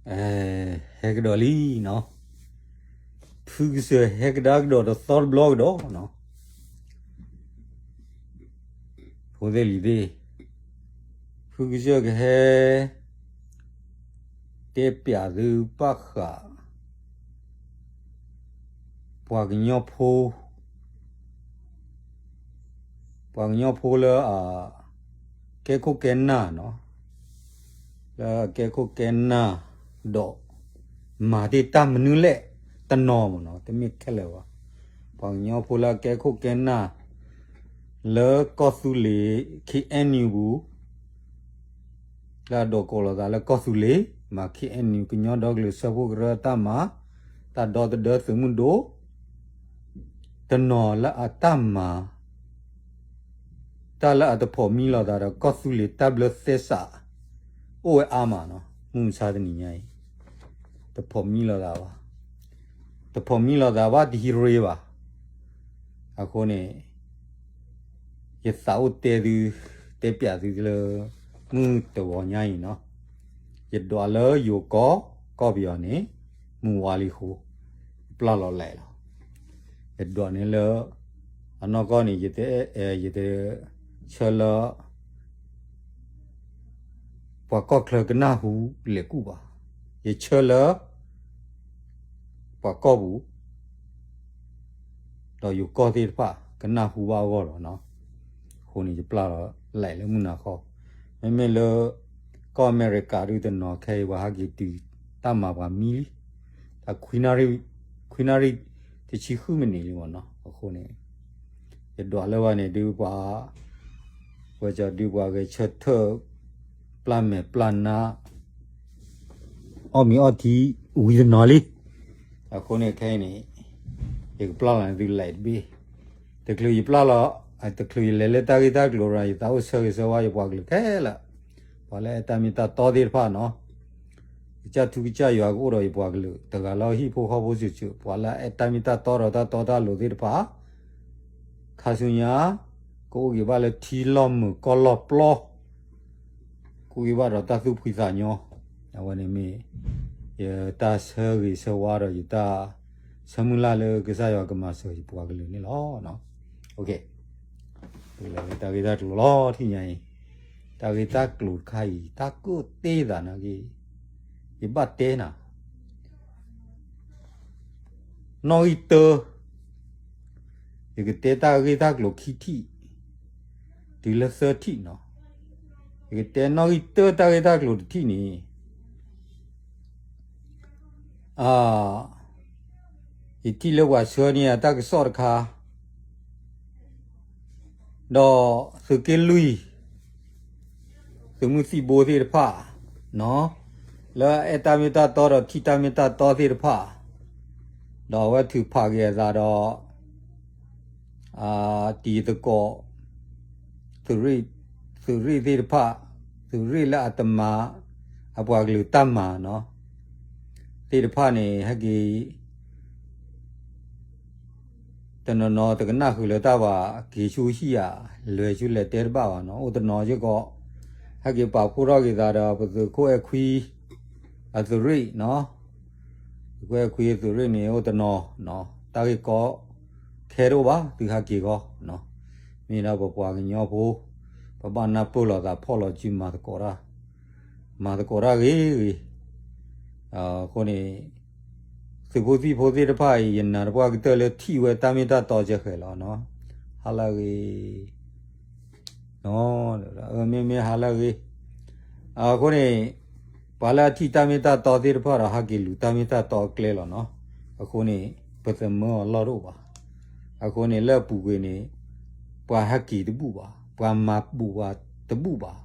ဟဲကဒီးလံနီၤ, ဖုကစၢၢ်ဟဲကဒါကဒီးတသီတဘျီကဒီးနီၤ, ဖိသ့ၣ်လံၤသ့ၣ်, ဖုကစၢၢ်ကဟဲ တဲပျးသုဘၣ်ဃး ပှၤကညီဖိ ပှၤကညီဖိလၢအကဲခိၣ်ကဲနၢ်နီၤ, လၢအကဲခိၣ်ကဲနၢ် ဒီးမၤတ့ၢ်တၢ်မနုၤလဲၣ်တနီၤမ့ၢ်နီၤ, တမ့ၢ်ခဲလၢာ်ဘၣ်, ပှၤကညီဖိလၢအကဲခိၣ်ကဲနၢ် လၢကီၢ်သူလ့ၤ ခ့ၣ်အဲၣ်ယူၣ်ပူၤ လၢအဒိးကိးလိာ်သးလၢကီၢ်သူလ့ၤ, မၤ ခ့ၣ်အဲၣ်ယူၣ် ကညီဒီကလုာ်စၢဖှိၣ်ကရၢတၢ်မၤ, တၢ်ဒီသဒၢသုးမုၢ်ဒိၣ် တနီၤလၢအတၢ်မၤ တၢ်လၢအတဖိးမံလိာ်သးဒီးကီၢ်သူလ့ၤတၢ်ဘျၢသဲစး အိၣ်ဝဲအါမးနီၤ, မုၢ်မဆါတနံၤညါအံၤ တဖိးမံလိာ်သးဘၣ်, တဖိးမံလိာ်သးဘၣ်တဟံးရ့ဘၣ်. အဃိန့ၣ် ယသးအိၣ်တဲသု, တဲပျးသုလၢ မုၢ်တဂီၤညါအံၤနီၤ, ယဒွးလၢယိၤကီၢ် ကီၢ်ပယီၤန့ၣ် မုၢ်ဝါလံအဃိ ပျၢ်လီၤလဲၣ်လီၤ. ယဒွးန့ၣ်လၢ အနီၢ်ကီၢ်န့ၣ် ယတ ယတဆၢလၢ ပှၤကီၢ်ချၢကနၢ်ဟူလဲၤကူၣ်ဘၣ်, ယဆၢလၢ ပှၤကီၢ်ပူၤ ဒီးယိၤကီၢ်သ့ၣ်တဖၣ် ကနၢ်ဟူဘၣ်အဂီၢ်လီၤနီၤ. အဃိန့ၣ် ယပျၢ်လီၤလဲၣ်လၢမုၢ်နၤခီ, မ့မ့ၢ်လၢ ကီၢ်အမဲရကၤဒုတနီၤခဲအံၤ ပှၤဟးက့ၤတုၤတၢ်မၤပှၤမံလံ, တၢ်ခွံနၣ်ရံၣ် ခွံနၣ်ရံၣ်တဆံဃုမံးနံးလံမ့ၢ်နီၤ. အဃိန့ၣ် ယဒွးလၢဝဲန့ၣ် ဒုးပှၤ ဝဲကီဒုးပှၤဂဲၤဆၢထၢၣ် ပျၢ်မဲာ်ပျၢ်နါ အီၣ်မ့ၤအီထံ ဝံၤတနီၤလံ. အဃိန့ၣ်ခဲအံၤန့ၣ် ယကပျၢ်လီၤန့ၢ်သုလဲၣ်တဘ့ၣ်, တချုးယပျၢ်လီၤ တချုးယလဲၤလၢတၢ်ဂ့ၢ်တၢ်ကျိၤရၤ ယသးအိၣ်ဆၢဂ့ၤဆၢဝါယပှၤကလုာ်ခဲလၢာ်, ပှၤလၢအဲၣ်တၢ်မ့ၢ်တၢ်တီသ့ၣ်တဖၣ်နီၤ, ကစၢ်ထူကစၢ်ယွၤကအိၣ်ဒီးယပှၤကလုာ် တဂၤလၢဟံၣ်ဖိဃီဖိစုာ်စုာ် ပှၤလၢအဲၣ်တၢ်မ့ၢ်တၢ်တီဒီးတၢ်တီတၢ်လိၤသ့ၣ်တဖၣ် ခါဆူညါ ကအိၣ်က့ၤဘၣ်လၢထံလီၢ်မုာ်ကီၢ်လီၢ်ပျီ, ကအိၣ်က့ၤဘၣ်ဒီးတၢ်သူၣ်ဖှံသးညီ, အဝဲန့ၣ်မ့ၢ် ယတၢ်ဆၢဂ့ၤဆၢဝါဒီးယတၢ်ဆၢမုၢ်လၢ်လၢကစၢ်ယွၤကမၤစၢၤယပှၤကလုာ်န့ၣ်လီၤ. တၢ်ဂ့ၢ်တၢ်ကျိၤလီၤထံၣ်ညါအံၤ, တၢ်ဂ့ၢ်တၢ်ကျိၤတခါအံၤ တၢ်ကိၢ်တ့ၢ်သးနာ်က့, ယဘၣ်တဲနၤ နီၣ်ဂံၢ်တၢ ယကတဲတၢ်ဂ့ၢ်တၢ်ကျိၤခံထံၣ် တုၤလၢသၢထံၣ်နီၤ. ယကတဲနီၣ်ဂံၢ်တၢတၢ်ဂ့ၢ်တၢ်ကျိၤတထံၣ်န့ၣ် ယထံၣ်လၢပှၤဆှၢန့ၢ်အတၢ်ကစီၣ်တခါ ဒီးသုးက့လွံၢ် သုးမုၢ်သံၣ်ဘိသ့ၣ်တဖၣ် လၢအဲၣ်တၢ်မ့ၢ်တၢ်တီဒီးထံၣ်တၢ်မ့ၢ်တၢ်တီသ့ၣ်တဖၣ် ဒီးအဝဲထုးဖးက့ၤအသးဒီး တံၤသကိး သုးရ့ၣ် သုးရ့ၣ်သ့ၣ်တဖၣ် သုးရ့ၣ်လၢအတမၤ အပှၤကလုာ်တၢ်မၤနီၤ သ့ၣ်တဖၣ်န့ၣ် ဟဲက့ၤ တနီၤနီၤတကနၣ်ဃုာ်လၢတၢ်ဘၣ် က့ၤဆူဟံၣ်ဧါ လဲၤဆူလဲၤတဲတဘၣ်ဘၣ်နီၤ. အိၣ်တနီၤစ့ၢ်ကီး ဟဲက့ၤပာ်ဖှိၣ်ထီၣ်က့ၤသးဒီး ပသုးခိၣ်အဲၣ်ခွံ အသုးရ့ၣ်နီၤ. သုးခိၣ်အဲၣ်ခွံအသုးရ့ၣ်န့ၣ် အိၣ်တနီၤ တၢ်ဂ့ၢ်ကီခဲတအိၣ်ဘၣ် သုဟဲက့ၤဃီ မ့ၢ်ဒၣ်ပပှၤကညီဖိ ပဘၣ်နၢ်ပၢၢ်လိာ်သးဖီၣ်လီၤစုမၤသကိးတၢ် မၤသကိးတၢ်ဂ့ၤဂ့ၤ အဃိန့ၣ် သုးဖိသံၣ်ဖိသ့ၣ်တဖၣ်အံၤ ယနာ်တပှၢ်ကတၢၢ်လၢထံၣ်ဝဲတၢ်မ့ၢ်တၢ်တီကဲဃဲၤလီၤနီၤ. ဟါလၢအဂ့ၤ မ့မ့ၢ်ဟါလၢအဂ့ၤ အဃိန့ၣ် ပှၤလၢအထံၣ်တၢ်မ့ၢ်တၢ်တီသ့ၣ်တဖၣ်ဒီး ဟဲက့ၤလူၤတၢ်မ့ၢ်တၢ်တီအကျဲလီၤနီၤ. အဃိန့ၣ် ပသမၢအီၤလီၢ်တအိၣ်ဘၣ်. အဃိန့ၣ် လၢအပူၤကွံာ်န့ၣ် ပှၤဟဲက့ၤတဘူၣ်ဘၣ်, ပှၤမၤဘူၣ်ပှၤတဘူၣ်ဘၣ်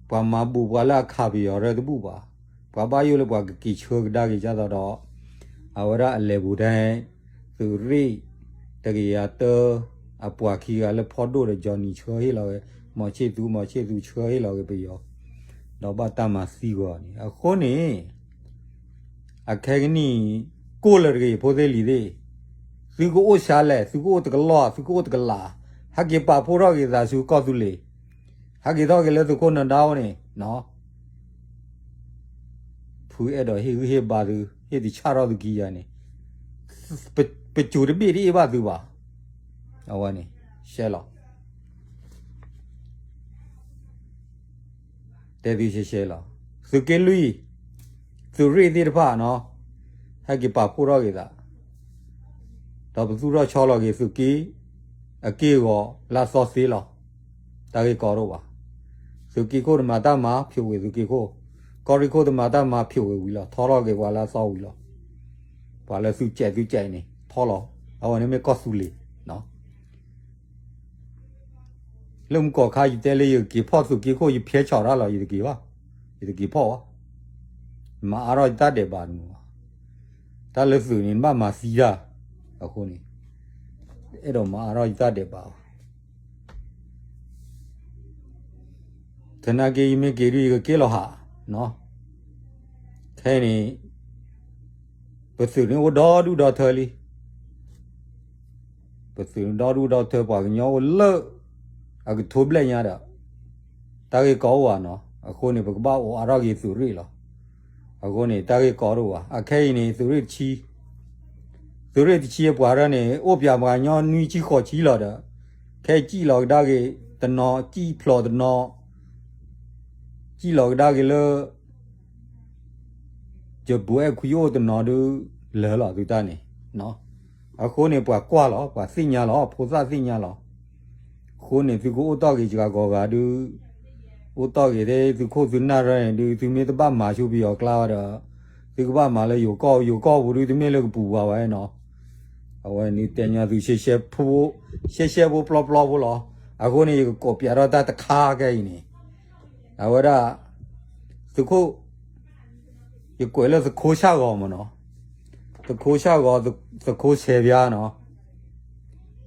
ပှၤမၤဘူၣ်ပှၤလၢအခးပယီၤရၢတဘူၣ်ဘၣ်, ပှၤဘၣ်ယိၣ်လၢပှၤကက့ၤဆှၢကဒါက့ၤကသိးဒီး အဝဲဒၣ်အလဲၤပူၤထဲ သုးရ့ၣ် တကယၤတၢ အပှၤခံဂၤလၢဖီဒိၣ်ဒီး Johnny ဆှၢဟ့ၣ်လီၤဝဲ, မီၤဆ့ၣ်သူ မီၤဆ့ၣ်သူဆှၢဟ့ၣ်လီၤဝဲပယီၤ ဒီးဘၣ်တၢ်မၤသံဂီၤန့ၣ် အဃိန့ၣ် အခဲကနံၣ် ကိၢ်လၢတဂ့ၤ ဖိသ့ၣ်လံၤသ့ၣ်, သုကအိၣ်ဆါလဲၣ်, သုကအိၣ်တကလီၢ်, သုကအိၣ်တကလး, ဟဲက့ၤပာ်ဖှိၣ်ထီၣ်က့ၤသးဆူကီၢ်သူလ့ၤ, ဟဲက့ၤထီၣ်က့ၤလၢသုးခိၣ်နၢၤဒါအိၣ်န့ၣ်, ဖုအဲၣ်ဒိးဟ့ၣ်ဂံၢ်ဟ့ၣ်ဘါသု ဟ့ၣ်တဆၣ်ထီၣ်သုခံဂၤန့ၣ် ပစိၤတဘ့ၣ်တအ့ၣ်ဘၣ်သုဘၣ်. အဝဲန့ၣ် ရှဲလီၤ တဲသုရှဲရှဲလီၤ. သုးက့လွံၢ် သုးရ့ၣ်သ့ၣ်တဖၣ်နီၤ ဟဲက့ၤပာ်ဖှိၣ်ထီၣ်က့ၤသး ဒီးပသူၣ်ထီၣ်ဆီလီၤက့ၤသုးက့ အက့ၢ်အဂီၤလၢအသီသ့လီၤ. တၢ်ဂ့ၢ်ကီတအိၣ်ဘၣ်. သုးက့ခိၣ်တမၤတၢ်မၤ ဖျိးဝဲသုးက့ခိၣ်, ကီၢ်ရ့ၣ်ခိၣ်တမၤတၢ်မၤ ဖျိးဝဲဝံၤလီၤ. ထီထီၣ်က့ၤပှၤလၢအသီဝံၤလီၤ. ပှၤလၢသုးကဲးသုးကဲးအံၤန့ၣ် ထီလီၤ. အဝဲန့ၣ်မ့ၢ်ကီၢ်သူလ့ၤ လၢမုၢ်ကီၢ်ခါ ယတဲလၢယကက့ၤဖီၣ်သုးက့ခိၣ် ယဖျဲဆီၣ်တၢ်လီၤ ယတက့ၤဘၣ်, ယတက့ၤဖီၣ်ဘၣ်. မၤအါထီၣ်ယတၢ်ဒဲးဘးတမုာ်ဘၣ်. တၢ်လၢသုးန့ၣ် နဘၣ်မၤသံတၢ်. အဃိန့ၣ် အဲၣ်ဒိးမၤအါထီၣ်ယတၢ်ဒဲးဘးဘၣ်. သနာ်က့ ယမ့ၢ်က့ၤဒုး ယကက့ၤလီၤဟး, ခဲအံၤန့ၣ် ပသုးန့ၣ်အိၣ်ဒီဒူၣ်ဒီထၢလံ. ပသုးန့ၣ်ဒီဒူၣ်ဒီထၢ ပှၤကညီအိၣ်လၢ အကထိဘျဲၣ်ညါဒီး တၢ်ဂ့ၢ်ကီအိၣ်ဘၣ်နီၤ. အဃိန့ၣ် ပကဘၣ်အိးအါထီၣ်က့ၤသုးရ့ၣ်လီၤ. အဃိန့ၣ် တၢ်ဂ့ၢ်ကီတအိၣ်ဘၣ်. အခဲအံၤန့ၣ် သုးရ့ၣ်တဆံ သုးရ့ၣ်တဆံအပှၤရၢန့ၣ် အိၣ်ပၠးပှၤကညီနွံဆံဃိးဆံလီၤဒီး ခဲစံၣ်လီၤကဒါက့ၤတနီၤ စံၣ်ဖျိးတနီၤ စံၣ်လီၤကဒါက့ၤလၢ ယဘိးအဲၣ်ခွံအိၣ်တနီၤဒုး လၢာ်လီၤသုတၢ်န့ၣ်. အဃိန့ၣ် ပှၤကွၢ်လီၤ ပှၤသ့ၣ်ညါလီၤ ဖိသၣ်သ့ၣ်ညါလီၤ. အဃိန့ၣ် သုကအိၣ်တီၢ်က့ၤစှၤကိးဂၤဒုး အိၣ်တီၢ်က့ၤထဲသုးခိၣ်သုးနၢ်ရၢန့ၣ်ဒုး သုမ့ၢ်တဘၣ်မၤဆူပယီၤကျါဘၣ်ဒီး သုကဘၣ်မၤလၢယိၤကီၢ် ယိၤကီၢ်ပူၤဒုး တမ့ၢ်လၢကပူၤဘၣ်ဝဲနီၤ. အဝဲန့ၣ်တဲညီသု ရှဲရှဲဖိ ရှဲရှဲဖိပျီပျီဖိလီၤ. အဃိန့ၣ် ယကကိးပၠးထီၣ်တၢ်တခါခဲအံၤန့ၣ် အဝဲဒၣ် သုးခိၣ် ယကွဲးလၢသုးခိၣ်ဆၣ်ဂီၤမ့ၢ်နီၤ, သုးခိၣ်ဆၣ်ဂီၤ သုးခိၣ်ဆဲးပၠါနီၤ,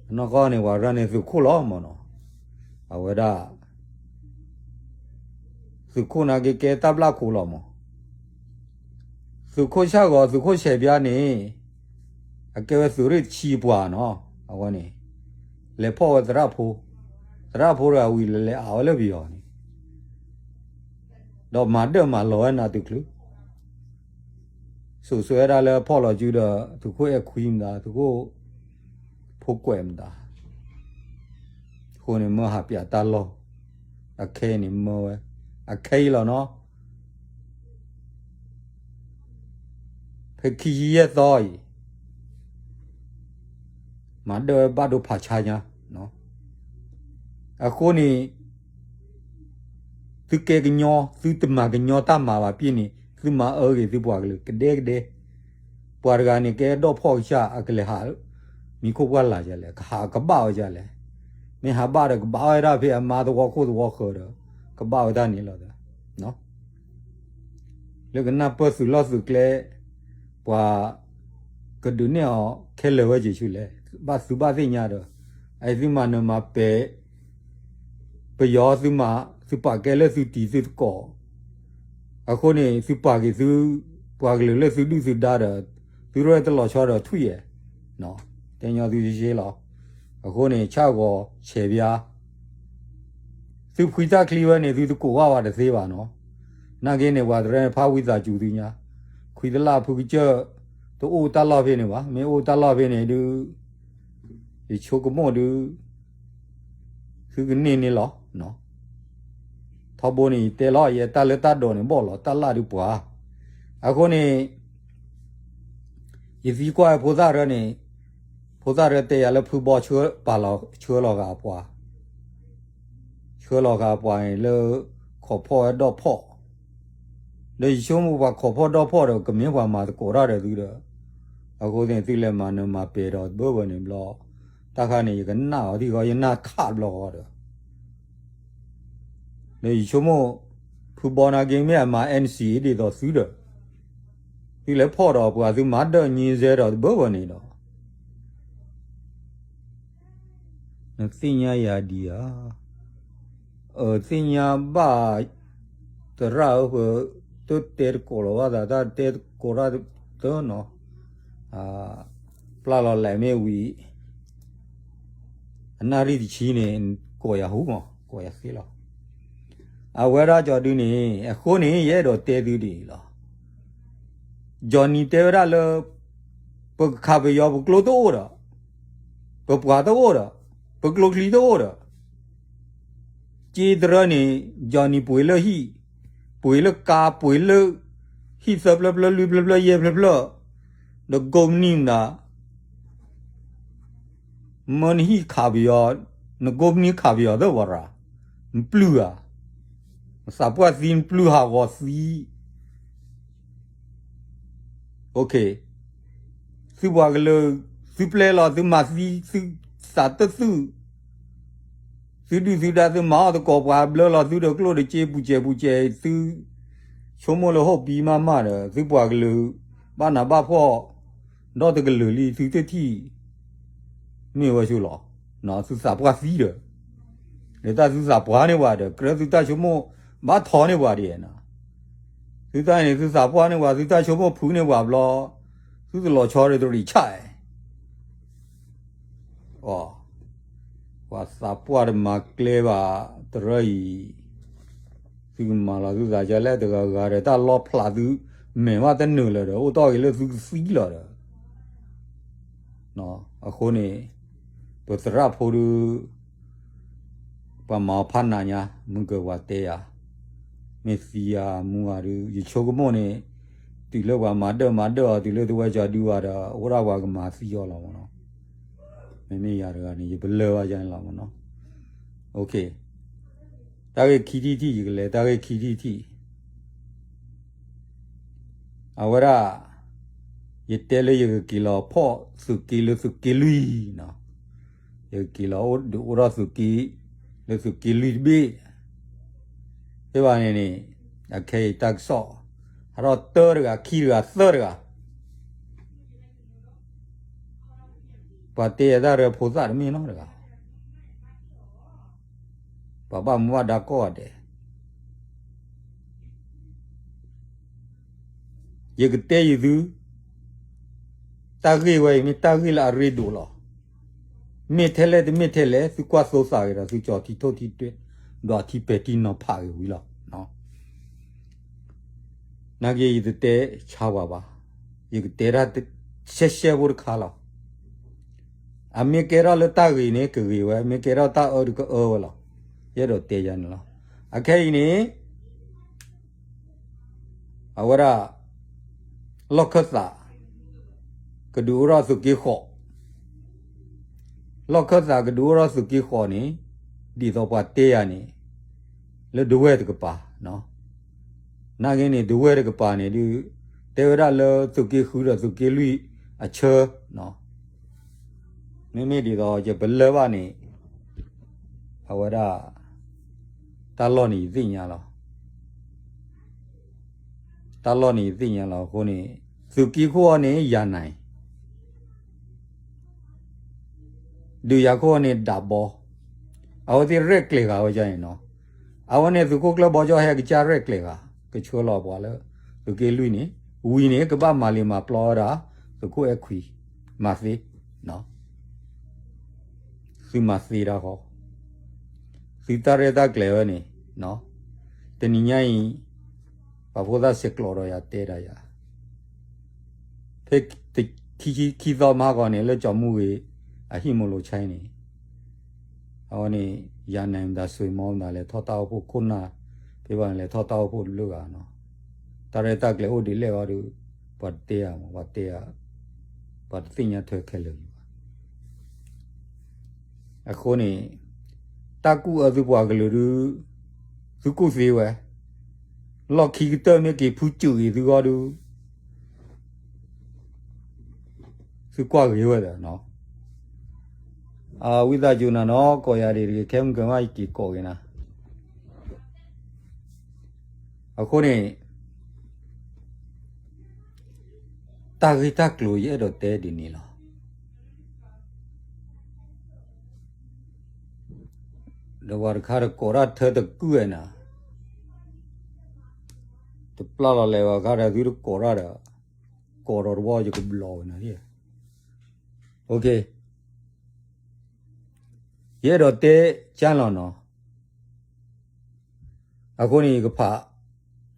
နီၢ်ကီၢ်န့ၣ် ပှၤရၢန့ၣ်သုးခိၣ်လီၤမ့ၢ်နီၤ, အဝဲဒၣ် သုးခိၣ်နာ်က့ကဲတၢ်ဘျၣ်ခိၣ်လီၤမ့ၢ်, သုးခိၣ်ဆၣ်ဂီၤ သုးခိၣ်ဆဲးပၠါန့ၣ် အကဲဝဲသုးရ့ၣ်တဆံပှၤနီၤ, အဝဲန့ၣ် လဲၤဖီၣ်ဝဲသရၣ်ဖိ, သရၣ်ဖိတဂၤဝံၤလဲၤလဲၤအးဝဲလၢပယီၤန့ၣ် ဒီးမၤဒၢၣ်မၤလီၤဝဲနၤတုၤချုး စိာ်ဆှၢဝဲဒၣ်လၢဖီၣ်လီၤစုဒီး သုးခိၣ်အဲၣ်ခွံမတၤ သုးခိၣ်ဖိကွဲးမတၤ, အဃိန့ၣ်မၢဟးပၠးတၢ်လီၢ်, အခဲအံၤန့ၣ်မၢဝဲ, အခဲအံၤလီၤနီၤ, ဖဲခံဆံယဲၢ်သီအံၤ မၤဒၢၣ်ဝဲဘၣ်ဒိဖးဆါညါ, အဃိန့ၣ် သုကဲကညီ သုတမၤကညီတၢ်မၤဘၣ်ပ့ၢ်န့ၣ် သုမၤအၢက့ၤသုပှၤကလုာ်ကဒဲကဒဲ, ပှၤတဂၤန့ၣ်ကဲဒီၣ်ဖီၣ်ကစၢ် အကလဲၤဟး မံၤခိၣ်ပှၢ်လၢ်ဒ်လဲၣ် ကဟးကဘၣ်ဝဲဒ်လဲၣ်, မ့ၢ်ဟးဘၣ်ဒီးကဘၣ်ဝဲဒၣ်ဖဲအမါသဝီခိၣ်သဝီဃၢၤဒီး ကဘၣ်ဝဲဒၣ်န့ၣ်လီၤ. လၢကနၢ်ပၢၢ်သုးလီၢ်သုးကျဲ ပှၤကဒုးနဲၣ်အီၤခဲလၢာ်ဝဲက့ၤဆူလဲၣ်, ဘၣ်သုဘၣ်သ့ၣ်ညါဒီး အသုမၤနၢၤမၤပဲာ် ပယီၤသုမၤ သုပာ်ကဲလၢသုတံၤသုသကိး, အဃိန့ၣ် သုပာ်က့ၤသု ပှၤကလုာ်လၢသုဒုၣ်သုဒါဒီး သုရဲၣ်တလီၤဆီဒီးထွံၣ်ဧါ, တဲညီသုရှဲရှဲလီၤ. အဃိန့ၣ် ဆၣ်ဂီၤဆဲးပၠါ သုဖှံတၢ်ချံဝဲန့ၣ် သုတကိးဘၣ်ဝဲတသ့ဘၣ်နီၤ, နာ်က့န့ၣ် ပှၤတရဲၣ်န့ၣ် ဖးဝံသးစူၤသုညါ, ခွံတလၢ်ဖုကစၢၢ် တအိၣ်တၢ်လီၢ်ဖဲန့ၣ်ဘၣ်, မ့ၢ်အိၣ်တၢ်လီၢ်ဖဲန့ၣ်ဒုး ယဆိကမိၣ်ဒုး သုကန့ၢ်န့ၣ်လီၤ. ထီဘိန့ၣ် ယတဲလီၤ ယတၢ်လၢတၢ်ဒိးန့ၣ်ဘီၣ်လီၤ တၢ်လၢ်ဒုးပှၤ, အဃိန့ၣ် ယသံကွၢ်ဖိသၣ်ရၢန့ၣ် ဖိသၣ်ရၢတဲယၤလၢဖုဘီဆှၢပာ်လီၤ ဆှၢလီၤဂာ်အပှၤ ဆှၢလီၤဂာ်ပှၤန့ၣ်လၢ ခိးဖီၣ်ဝဲဒီၣ်ဖီၣ်, ဒီးယဆိကမိၣ်ပှၤခိးဖီၣ်ဒီၣ်ဖီၣ်ဒီး ကမ့ၢ်ပှၤမၤသကိးတၢ်ဒီးသုဒီး, အဃိသ့ၣ်န့ၣ် သုလဲၤမၤနၢၤမၤပဲာ်ဒီးတဘၢဘၢန့ၣ်ဘျီ, တၢ်ခါန့ၣ် ယကနၣ်အီၤထံၣ်ဃီ ယနၢ်ခးဘျီဃီဒီး ဒီးယဆိကမိၣ် ဖုဘီနာ်က့မ့ၢ်အမၤ NCA ဒ်သိးသုဒီး, သုလဲၤဖီၣ်ဒီးပှၤသုမၤဒၢၣ်ညံစဲဒီးတဘၢဘၢန့ၣ်ဒီး နသ့ၣ်ညါယၤဒံးဧါ, အသ့ၣ်ညါဘၣ် သရၣ်ဧၢ ပတတဲသကိးလီၤဘၣ်သး တၢ်တဲသကိးတၢ်တနီၤ, ပျၢ်လီၤလဲၤမ့ၢ်ဝံၤ အနၣ်ရံၣ်တဆံန့ၣ် ကိးယၤဟူမး ကိးယၤဃ့လီၤ. အဝဲဒၣ်ကၠီဒုန့ၣ် အဃိန့ၣ် ယအဲၣ်ဒိးတဲသုဒ်အံၤလီၤ. Johnny တဲဝဲဒၣ်လၢ ပကခးပယီၤပကျိတအိၣ်ဒီး, ပပှၤတအိၣ်ဒီး, ပကျိချံတအိၣ်ဒီး, က့တရၢန့ၣ် Johnny ပှ့ၤလၢဟံၣ်, ပှ့ၤလၢကါ, ပှ့ၤလၢ ဟံၣ်သၢဖျၢၣ်ဖျၢၣ်လွံၢ်ဖျၢၣ်ဖျၢၣ်ယဲၢ်ဖျၢၣ်ဖျၢၣ်, ဒီးကိးမုၢ်နံၤမနၤ မၢနဟံၣ်ခးပယီၤ, နကိးမုၢ်နံၤခးပယီၤသၢဝီၤရၤ, နပျုၢ်ဧါ, နသးပှၢ်သံ နပျုၢ်ဟးဂီၤသံ, သုပှၤကလုာ်, သုပျဲလီၤ သုမၤသံ, သုသးတသု, သုဒုၣ်သုဒါ သုမၤအီၣ်သကိးပှၤဘျၢလီၤသုဒီးကျိၣ်ဒီးစ့ပူၤစဲးပူၤစဲး, သုဆိကမိၣ်လၢဟီၣ်ပံမးမးဒီး သုပှၤကလုာ် ဘၣ်နးဘၣ်ဖှီၣ် ဒီတကလုာ်လံ သုတထံၣ် မ့ၢ်ဝဲဆိလီၤ. သုသးပှၢ်သံဒီး လၢတၢ်သုသးပှၢ်န့ၢ်ပှၤဒီး ကြၢးသုတၢ်ဆိကမိၣ် ဘၣ်ထီန့ၢ်ပှၤဒ်နီၤ. သုတၢ်န့ၣ် သုသးပှၢ်န့ၢ်ပှၤ သုတၢ်ဆိကမိၣ်ဖုန့ၢ်ပှၤဘျီ, သုတလီၤဆီဒီးတရံးဆၣ် ပှၤသးပှၢ်တမၤကျဲဘၣ် တရၢအံၤ, သုကမၤလီၤသုသးကလဲၣ်တဂၤဂၤဒီး တၢ်လီဖျးသု မဲာ်ဘၣ်တနုာ်လၢၤဒီး အိၣ်တီၢ်က့ၤလၢသုကသံလီၤဒီး အဃိန့ၣ် ပသရၣ်ဖိဒုး ပှၤမၤအီၤဖးနးညါ မုၢ်ကၢၤပှၤတဲယၤ, မ့ၢ်သံယၤမူဂၤဒုး ယဆိကမိၣ်န့ၣ် တုၤလၢပှၤမၤဒၢၣ်မၤဒၢၣ်အီၤ တုၤလၢတဝဲကၠီဒုးဘၣ်ဒီး အိၣ်ဒၣ်ပှၤကမၤသံအီၤလီၤမ့ၢ်နီၤ. မ့မ့ၢ်ယၤတဂၤန့ၣ် ယပလၢၢ်ဘၣ်ယၤန့ၣ်လီၤမ့ၢ်နီၤ. တၢ်ဂ့ၢ်ခံထံၣ်ထံၣ် ယကလဲၤတၢ်ဂ့ၢ်ခံထံၣ်ထံၣ် အဝဲဒၣ် ယတဲလၢယကက့ၤလီၤဖီၣ်သုးက့လၢသုးက့လွံၢ်, ယကက့ၤလီၤဒုးအိၣ်ထီၣ်သုးက့ လၢသုးက့လွံၢ်တဘ့ၣ်, ဖဲဘၣ်န့ၣ်န့ၣ် အခဲအံၤတၢ်ကစီၣ် ဟးထီၣ်တၢတဂၤခံတဂၤသၢတဂၤ ပှၤတဲအတၢ်ရၢဖိသၣ်တမ့ၢ်နီတဂၤ, ပှၤဘၣ်မူဘၣ်ဒါကိးဂၤဒဲး ယကတဲယသု တၢ်ဂ့ၢ်ဝဲအံၤမ့ၢ်တၢ်ဂ့ၢ်လၢအရ့ဒိၣ်လီၤ. မ့ၢ်ထဲလဲၣ်တမ့ၢ်ထဲလဲၣ် သုကွၢ်သိသးက့ၤဒီး သုကၠီၤထံထိၣ်ထံတွဲ ဒီးထံပဲာ်ထံနီၤဖးက့ၤဝံၤလီၤ. နာ်က့ယတတဲဆါဝဲဘၣ်, ယကတဲဒၣ်ရှဲရှဲဖိတခါလီၤ. အမ့ၢ်ကဲထီၣ်လၢတၢ်ဂ့ၤန့ၣ် ကဂ့ၤဝဲ, မ့ၢ်ကဲထီၣ်တၢ်အၢတကအၢဝဲလီၤ. ယအဲၣ်ဒိးတဲယၤန့ၣ်လီၤ. အခဲအံၤန့ၣ် အဝဲဒၣ် လီၢ်ခၢၣ်သး ကဒုးအိၣ်ထီၣ်သုးက့ဃိး, လီၢ်ခၢၣ်သးကဒုးအိၣ်ထီၣ်သုးက့ဃိးန့ၣ် ဒ်သိးပှၤတဲယၤန့ၣ် လၢဒဝဲၢ်တကပၤ, နာ်က့န့ၣ် ဒဝဲၢ်တကပၤန့ၣ်ဒုး တဲဝဲဒၣ်လၢသုးက့ဃုဒီးသုးက့လွံၢ်အဆၢ မ့မ့ၢ်ဒ်သိးယပလၢၢ်ဘၣ်န့ၣ် အဝဲဒၣ် တၢ်လီၢ်န့ၣ်ယသ့ၣ်ညါလီၤ. တၢ်လီၢ်န့ၣ်ယသ့ၣ်ညါလီၤအဃိန့ၣ် သုးက့ခိၣ်အံၤန့ၣ် ယၤနၤအံၤ ဒုးယၤခိၣ်အံၤန့ၣ်ဒးဘီ, အဝဲသ့ၣ်ရဲၣ်ကျဲၤဂၤဝဲဒ်န့ၣ်နီၤ. အဝဲန့ၣ်သုးခိၣ်ကျၢၢ်ဘီကၠီဟဲကစၢ်ရဲၣ်ကျဲၤဂၤ ကဆှၢလီၤပှၤလၢ သုးက့လွံၢ်န့ၣ် ဝံၤန့ၣ် ကဘၣ်မၤလံာ်မၤပျီဝဲဒၣ် သုးခိၣ်အဲၣ်ခွံ မၤသ့ သုမၤသ့တၢ်ဃီ, သုတၢ်ရဲၣ်တၢ်ကျဲၤဝဲန့ၣ် တနံၤညါအံၤ ပှၤဖိသၣ်ဆဲးကျိးဒီးယၤတဲဒၣ်ယၤ, ဖဲခံသီမဟါဂီၤန့ၣ် လၢကၠီၤမူဂ့ၤ အဟံၣ်မူလိာ်ဆါအံၤန့ၣ် အဝဲန့ၣ် ယၤနၤမတၤ ဆွ့မီမတၤ လဲၤထီၣ်တၢ်အိၣ်ဖှိၣ်ခိၣ်နၢ် ဖဲဘၣ်န့ၣ် လဲၤထီၣ်တၢ်အိၣ်ဖှိၣ်တဘျုးဂၤနီၤ. တၢ်ရဲၣ်တၢ်ကျဲၤအိၣ်ဒ်လဲၣ်ဂီၢ်ဒီး ပှၤတတဲဧါမး ပှၤတဲဧါ, ပှၤတသ့ၣ်ညါထွဲခဲလၢာ်ဘၣ်. အဃိန့ၣ် တၢ်ကူၣ်အၢသုပှၤကလုာ်ဒုး သုကူၣ်သ့ဝဲ, လီၢ်ခံကတၢၢ်မ့ၢ်က့ၤဖုစူးဂ့ၤသုဂီၢ်ဒုး သုကွၢ်ဂ့ၤဝဲဒီးနီၤ. အဝံသးစူၤနၤနီၤ ကိးယၤဒ်တဂ့ၤ ခဲမုၢ်ကၢၤမးယက့ၤကိးက့ၤနၤ. အဃိန့ၣ် တၢ်ဂ့ၢ်တၢ်ကျိၤယအဲၣ်ဒိးတဲဒ်န့ၣ်လီၤ. ဒီးပှၤတခါတကိးတၢ်ထၢတကုၢ်ဝဲနၤ, တပျၢ်လီၤလဲၤဘၣ်ခါဒီးသုတကိးတၢ်ဒီး ကိးဒီးတဝီယကဘျီဝဲနၤ. ယအဲၣ်ဒိးတဲကၢ်လီၤနီၤ. အဃိန့ၣ် ယကဖး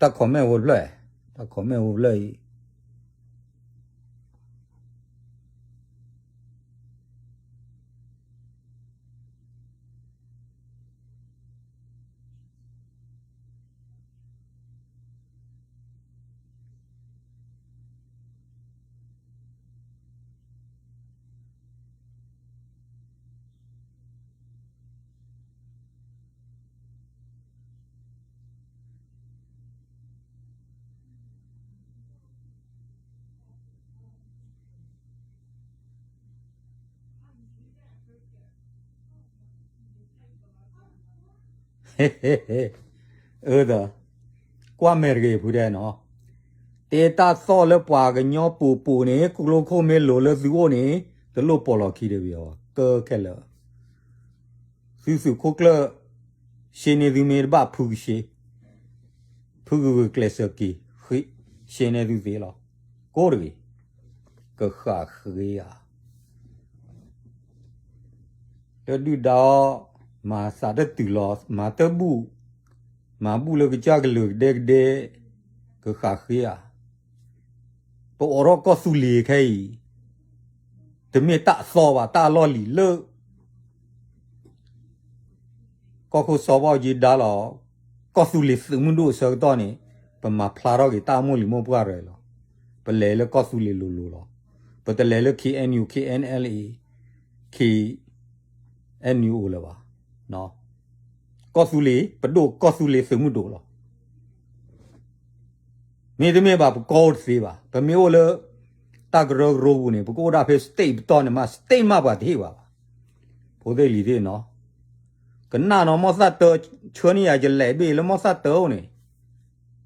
တၢ် comment ဖိတဖျၢၣ်, တၢ် comment ဖိတဖျၢၣ်အံၤ အၢ ဒီး ကွၢ်မဲာ်တဂ့ၤဖုဒဲးနီၤ, တဲတၢ်သီၣ်လၢပှၤကညီပိာ်ပိာ်န့ၣ် ကျိခိၣ်မ့ၢ်လိၤလၢသုအိၣ်န့ၣ် တလိၣ်ပိာ်လီၤခံဒီးပယီၤ ကၢခဲလၢာ်, သုသုးခိၣ်ကျၢၢ် ရှဲန့ၢ်သုမ့ၢ်တဘၣ်ဖုကရှဲ ဖုကဂုာ်ကျဲးစၢးက့ၤ ရှဲန့ၢ်သုသ့လီၤ, ကိးတဂ့ၤ, ကဃၣ်ဃ့ဧါ တဒုၣ်ဒါအီၤ, မၤသးတတုၤလီၤ မၤတဘူၣ်, မၤဘူၣ်လၢကစၢ်ကလုာ်ကဒဲကဒဲ, ကဃၣ်ဃ့ဧါ, ပအိးထီၣ်ကီၢ်သူလ့ၤခဲအံၤ, တမ့ၢ်တၢ်အသီဘၣ် တၢ်အလီၢ်လံၤလၢ ကီၢ်ခိၣ်စီၤဘၣ်အူကၠံဒါလီၤ, ကီၢ်သူလ့ၤသုးမုၢ်ဒိၣ်အဆၢကတီၢ်န့ၣ် ပမၤဖျါထီၣ်က့ၤတၢ်အမိၢ်လံၤမိၢ်ပှၢ်ရဲၣ်လီၤ, ပလဲၤလၢကီၢ်သူလ့ၤလိၤလိၤလီၤ, ပတလဲၤလၢ K N U K N L A K N U လၢၤဘၣ်, ကီၢ်သူလ့ၤ ပဒိၣ်ကီၢ်သူလ့ၤသုးမုၢ်ဒိၣ်လီၤ. မ့တမ့ၢ်ဘၣ် ပကီၢ်အိၣ်တသ့ဘၣ်. ပမ့ၢ်အိၣ်လၢ တၢ်ကရၢကရိပူၤန့ၣ် ပကအိၣ်ဒၣ်ဖဲ state ပတီၢ်န့ၣ်မး state မးပှၤတဟ့ၣ်ဘၣ်ဘၣ်. ဖိသ့ၣ်လံၤသ့ၣ်နီၤ, ကနၣ်နီၤ မီၢ်သၣ်တၢ ဆှၢန့ၢ်ယၤ ယလဲၤဘ့ၣ်လၢမီၢ်သၣ်တၢအိၣ်န့ၣ်,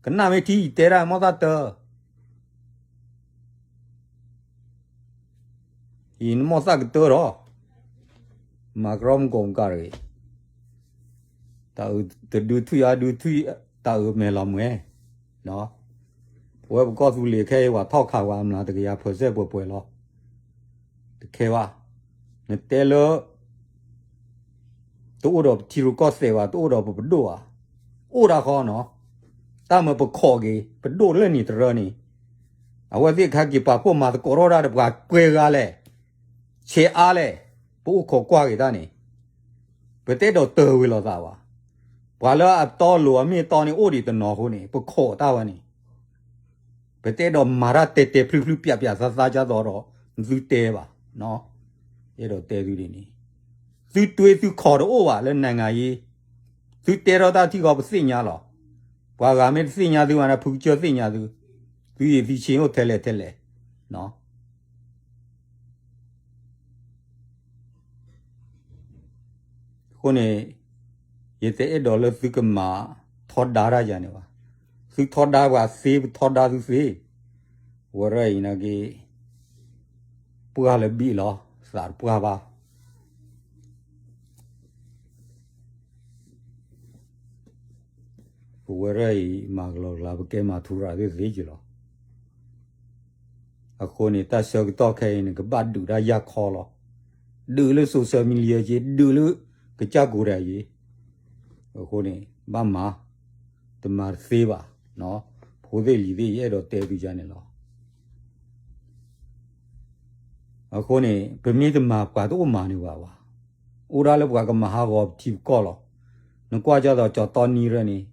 ကနၣ်မ့ၢ်ထံယတဲဒၣ် မီၢ်သၣ်တၢ အံၤနမီၢ်သၣ်ကတၢထီၣ်, မၤကရီမုၢ်ကိးမုၢ်ကါတဂ့ၤ, တၢ်အုးတဒုထွံၣ်အဒုထွံၣ်, တၢ်အုးမဲာ်လီၤမှဲၤ, ပဝဲပကီၢ်သူလ့ၤခဲအံၤ ပှၤထီၣ်ခးပှၤအမျးတကယၤ percent ပှဲၤပှဲၤလီၤ. တခဲဘၣ်, နတဲလၢ တအိၣ်ဒီးပထံရူၢ်ကီၢ်သဲးဘၣ်, တအိၣ်ဒီးပပဒိၣ်ဘၣ်, အိၣ်ဒၣ်ဃီနီၤ, တၢ်မၤပခိးက့ၤ ပဒိၣ်လၢန့ၣ်တရၢန့ၣ်, အဝဲသ့ၣ်ခါက့ၤပာ်ဖှိၣ်မၤသကိးထီၣ်ဒၣ်ဒီးပှၤကွဲဂၤလဲၣ်, ဆဲးအါလဲၣ်, ပအိၣ်ခိးကွၢ်က့ၤတၢ်န့ၣ်, ပတအဲၣ်ဒိးတၢၢ်ဝံၤလိာ်သးဘၣ်. ပှၤလၢအတီအလိၤအမ့ၢ်အတီန့ၣ် အိၣ်ဒံးတနီၤအဃိန့ၣ် ပခိးတၢ်ဝဲန့ၣ် ပတအဲၣ်ဒိးမၤတၢ်တဲတဲဖျုဖျု ပျးပျးသးသးကၢ်သိးဒီး နသုတဲဘၣ်, အဲၣ်ဒိးတဲသုဒ်န့ၣ်, သုတွ့သုခီၣ်တအိၣ်ဘၣ်လၢ နိုင်ငံရေး, သုတဲထီၣ်တၢ်ထံၣ်ဃီပသ့ၣ်ညါလီၤ. ပှၤဂၤမ့ၢ်တသ့ၣ်ညါသုဘၣ်န့ၣ် ဖုကစၢၢ်သ့ၣ်ညါသု, သုယံာ်သံဆ့အိၣ်ထဲလဲၣ်ထဲလဲၣ် အဃိန့ၣ် ယတအဲၣ်ဒိးလၢသုကမၤထီဒါတၢ်ယၤန့ၣ်ဘၣ်. သုထီဒါပှၤသ့ ပထီဒါသုသ့, ဝဲရၢ်အံၤနာ်က့ ပှၢ်လၢဘံၣ်လီၤ သးတပှၢ်ဘၣ်. ပဝဲရၢ်အံၤ မၤကလီကလီ ပကဲမၤထူရၤသ့သ့က့ၤလီၤ. အဃိန့ၣ် တၢ်ဆၢကတီၢ်ခဲအံၤန့ၣ် ကဘၣ်ဒုးတၢ်ယၢ်ခီလီၤ. ဒုးလၢ social media က့ ဒုးလၢကစၢ်ကိးဒၣ်ယ့ၣ်. အဃိန့ၣ် ဘၣ်မၤ, တမၤတသ့ဘၣ်. ဖိသ့ၣ်လံၤသ့ၣ် ယအဲၣ်ဒိးတဲသုယၤန့ၣ်လီၤ. အဃိန့ၣ် ပမ့ၢ်တမၤ ပှၤတအိၣ်မၤန့ၢ်ပှၤဘၣ်. အိၣ်ဒၣ်လၢပှၤကမၤဟးဂီၤပထံပကီၢ်လီၤ. နကွၢ်ကၢ်သိး ကၠီတီနံရၢ်န့ၣ်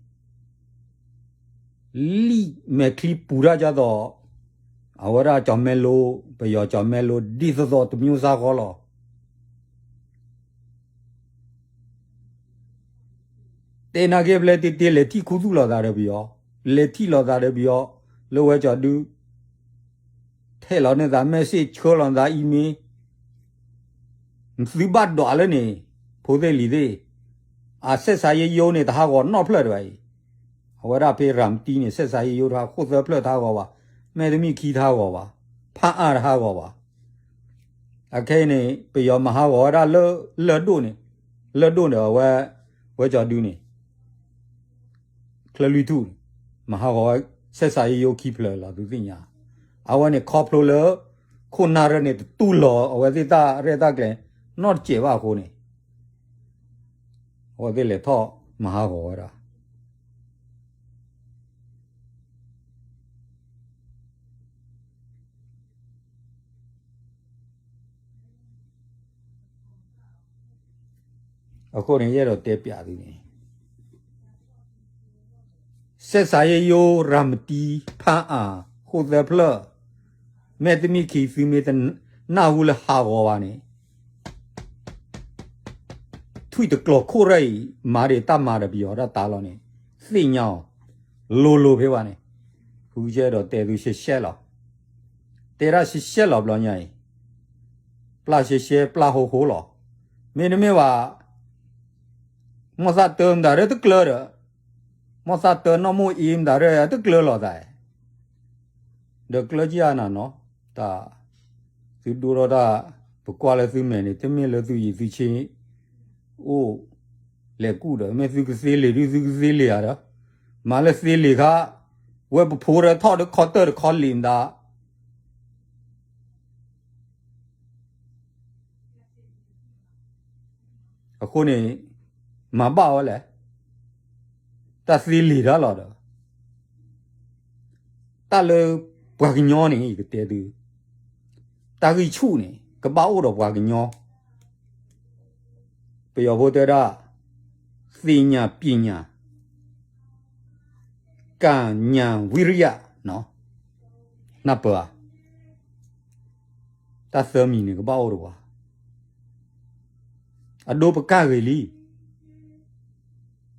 လံာ်မဲာ်ချံပူၤတၢ်ကၢ်သိး အဝဲဒၣ်ကၠီမဲလိ, ပယီၤကၠီမဲလိ ဒ်သိးသိးတမျိုးစၢ်ဃီလီၤ. တဲနာ်က့ ပလဲၤတ့တ့ လဲၤထံၣ်ခူသူၣ်လိာ်သးဒီးပယီၤ, လဲၤထံၣ်လိာ်သးဒီးပယီၤ လၢဝဲကၠီဒု ထဲးလီၤန့ၢ်သး message ဆှၢလီၤနသး email, နသုဘၣ်ဒွးလၢန့ၣ် ဖိသ့ၣ်လံၤသ့ၣ်, အဆက်ဆံရေးရုံးန့ၣ် တဟးဂီၤနီတဖျၢၣ်ဒံးဘၣ်အံၤ. အဝဲဒၣ်ဖဲရၤမတံန့ၣ် ဆက်ဆံရေးရုံးတဟး ခိၣ်သၢဖျၢၣ်တဟးဂီၤဘၣ်, မဲၢ်တမံၣ်ခံတဟးဂီၤဘၣ်, ဖၣ်အၣ်တဟးဂီၤဘၣ်. အခဲအံၤန့ၣ် ပယီၤမၤဟးဂီၤဝဲဒၣ်လၢ လၢၢ်ဒိၣ်န့ၣ်, လၢၢ်ဒိၣ်န့ၣ် အဝဲ ဝဲကၠီဒုန့ၣ် ချၢလွံၢ်ထူၣ်န့ၣ် မၤဟးဂီၤဝဲ ဆက်ဆံရေးရုံးခံဖျၢၣ်လီၤ သုသ့ၣ်ညါ. အဝဲန့ၣ်ခီဖျိလၢ ခိၣ်နၢ်ရၢၢ်န့ၣ် တတူၢ်လိာ် အဝဲသ့ၣ်တၢ်ရဲၣ်တၢ်ကျဲၤ နီတစဲးဘၣ်အဃိန့ၣ် အဝဲသ့ၣ်လဲၤထီၣ်မၤဟးဂီၤဝဲဒၣ် အဃိန့ၣ် ယအဲၣ်ဒိးတဲပျးသုန့ၣ် ဆက်ဆံရေးရုံး ရၤမတံ ဖၣ်အၣ် ခိၣ်သၢဖျၢၣ် မဲၢ်တမံၣ်ခံ သုမ့ၢ်တနၢ်ဟူလၢဟးဂီၤဘၣ်န့ၣ် ထွံၣ်တကျီၤခိၣ်ရၢၢ်အံၤ မၤဒံးတၢ်မၤဒီးပယီၤဒၣ်တၢ်လီၤန့ၣ် သ့ၣ်ညါအီၤ လိၤလိၤဖဲဘၣ်န့ၣ် ဃုကစၢၢ်ဒီးတဲသုရှဲရှဲလီၤ. တဲဒၣ်ရှဲရှဲလီၤဘျီညါအံၤ ပျၢ်ရှဲရှဲ ပျၢ်ဟိဟိလီၤ. မ့တမ့ၢ်ဘၣ် မီၢ်သးတၢမတၤရၢတကျၢၤဒီး, မီၢ်သးတၢနီၢ်မိၢ်အ့မတၤရၢတကျၢၤလီၤသး, ဒီးကျၢၤကံအနၤနီၤ, တၢ်, သုဒိၣ်ထီၣ်တၢ်, ပကွၢ်လၢသုမဲာ်န့ၣ် တမ့ၢ်လၢသုယံၤသုဆ့ အိၣ်လဲၤကူၣ်ဒီး မ့ၢ်သုကသ့လံာ်ဒုးသုကသ့လံာ်ဧါဒီး, မၤလၢသ့လံာ်ခါ, ဝဲပဖိဒီးထီၣ်ဒီးခီတၢၢ်တခီလံာ်မတၤ အဃိန့ၣ်, မၤဘၣ်ဝဲလဲၣ်, တၢ်သ့လံာ်တၢ်လီၤဒီး, တၢ်လၢပှၤကညီန့ၣ် ယကတဲသု, တၢ်ဂံၢ်ဆူၣ်န့ၣ် ကဘၣ်အိၣ်ဒီးပှၤကညီ, ပယီၤဖိတဲဒၣ်, သ့ၣ်ညါပညာ, ကၣ်ညါဝံရယ, နၢ်ပၢၢ်ဧါ, တၢ်သၢမံၤန့ၣ် ကဘၣ်အိၣ်ဒီးပှၤ အဒိပကၢ်ဂ့ၤလံ,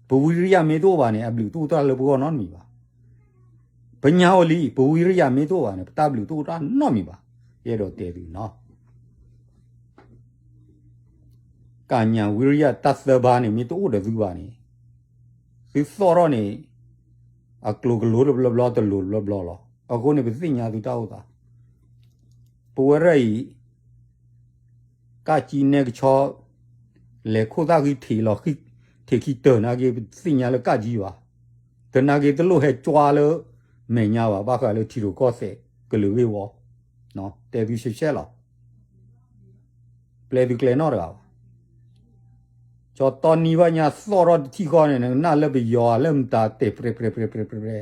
ပဝံရယမ့ၢ်တအိၣ်ဘၣ်န့ၣ် အဘျုးတအိၣ်တၢ်လၢပဂီၢ်နီတမံၤဘၣ်. ပညါအိၣ်လံ ပဝံရယမ့ၢ်တအိၣ်ဘၣ်န့ၣ် ပတၢ်ဘျုးတအိၣ်တၢ်နီတမံၤဘၣ်. ယအဲၣ်ဒိးတဲသုနီၤ, ကၣ်ညါဝံရယတၢ်သၢဘါန့ၣ် မ့ၢ်တအိၣ်ဒီးသုဘၣ်န့ၣ်, သုသီၣ်ထီၣ်န့ၣ် အကျိၤကလိတဘျီဘျီတလိၤတဘျီဘျီလီၤ. အဃိန့ၣ် ပသ့ၣ်ညါသုတၢ်အိၣ်သး, ပဝဲဒၣ်အံၤ ကၣ်ကံနဲကဆီ လဲၤခိၣ်သၣ်ဃံထံးလီၤ, ထံးခံတၢၢ်နာ်က့ ပသ့ၣ်ညါလၢကၣ်ကံဘၣ်, တနာ်က့တလိၣ်ဟဲကွၢ်လၢမဲာ်ညါဘၣ် ဘၣ်ဃးလၢထံရူၢ်ကီၢ်သဲးကလုာ်ဂ့ၢ်ဝီ, တဲသုရှဲရှဲလီၤ. ပျဲသုကျဲနီတဂၤဘၣ်. ကၠီတီနံဘၣ်ညါသီၣ်ထီၣ်တထံၣ်ဃီန့ၣ် နကနၣ်လၢပယီၤလၢမတၤတဲာ်ပြဲပြဲပြဲပြဲပြဲ,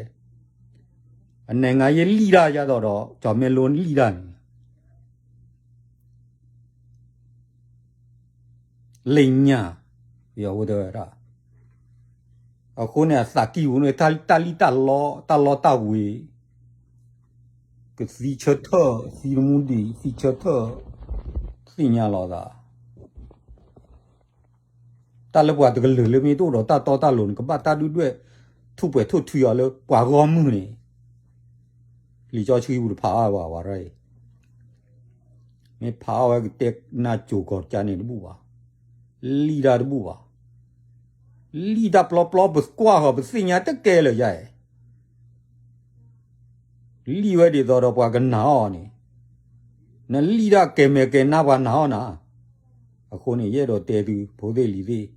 အနဲငါယဲလံၣ်တၢ်ယါဒီးဒီး ကၠီမဲလိလံၣ်တၢ်န့ၣ် လ့ၣ်ညါ, ပယီၤဖိတဲဝဲဒၣ်, အဃိန့ၣ် အသးကံၢ်ပူၤန့ၣ် တၢ်လံၣ်တၢ်လီ တၢ်လီတၢ်ဝ့ၤ, ကသံဆၢထၢၣ် သံတမူဒံး သံဆၢထၢၣ်, သ့ၣ်ညါလီၤသး တၢ်လၢပှၤတကလုာ်လၢမ့ၢ်တအိၣ်ဒီးတၢ်တီတၢ်လိၤန့ၣ် ကဘၣ်တၢ်ဒုၣ်ဒွဲၣ် ထူၣ်ပှဲၤထူၣ်ထုးအီၤလၢပှၤဂီၢ်မုၢ်န့ၣ်, လံာ်စီဆှံပူၤတဖးအါဘၣ်ဝဲရၢ်အံၤ, မ့ၢ်ဖးအါဝဲကတဲနၢ်ကၠိၤကီၤကၠါန့ၣ်တဘူၣ်ဘၣ်, လံၣ်တၢ်တဘူၣ်ဘၣ်, လံၣ်တၢ်ပျီပျီပကွၢ်ဃီၤပသ့ၣ်ညါတကဲလၢာ်ယါအံၤ လံၣ်ဝဲဒ်သိးဒီးပှၤကနာ်အီၤန့ၣ်, နလံၣ်တၢ်ကဲမဲာ်ကဲနါပှၤနာ်အီၤနၤ, အဃိန့ၣ် ယအဲၣ်ဒိးတဲသု ဖိသ့ၣ်လံၤသ့ၣ်,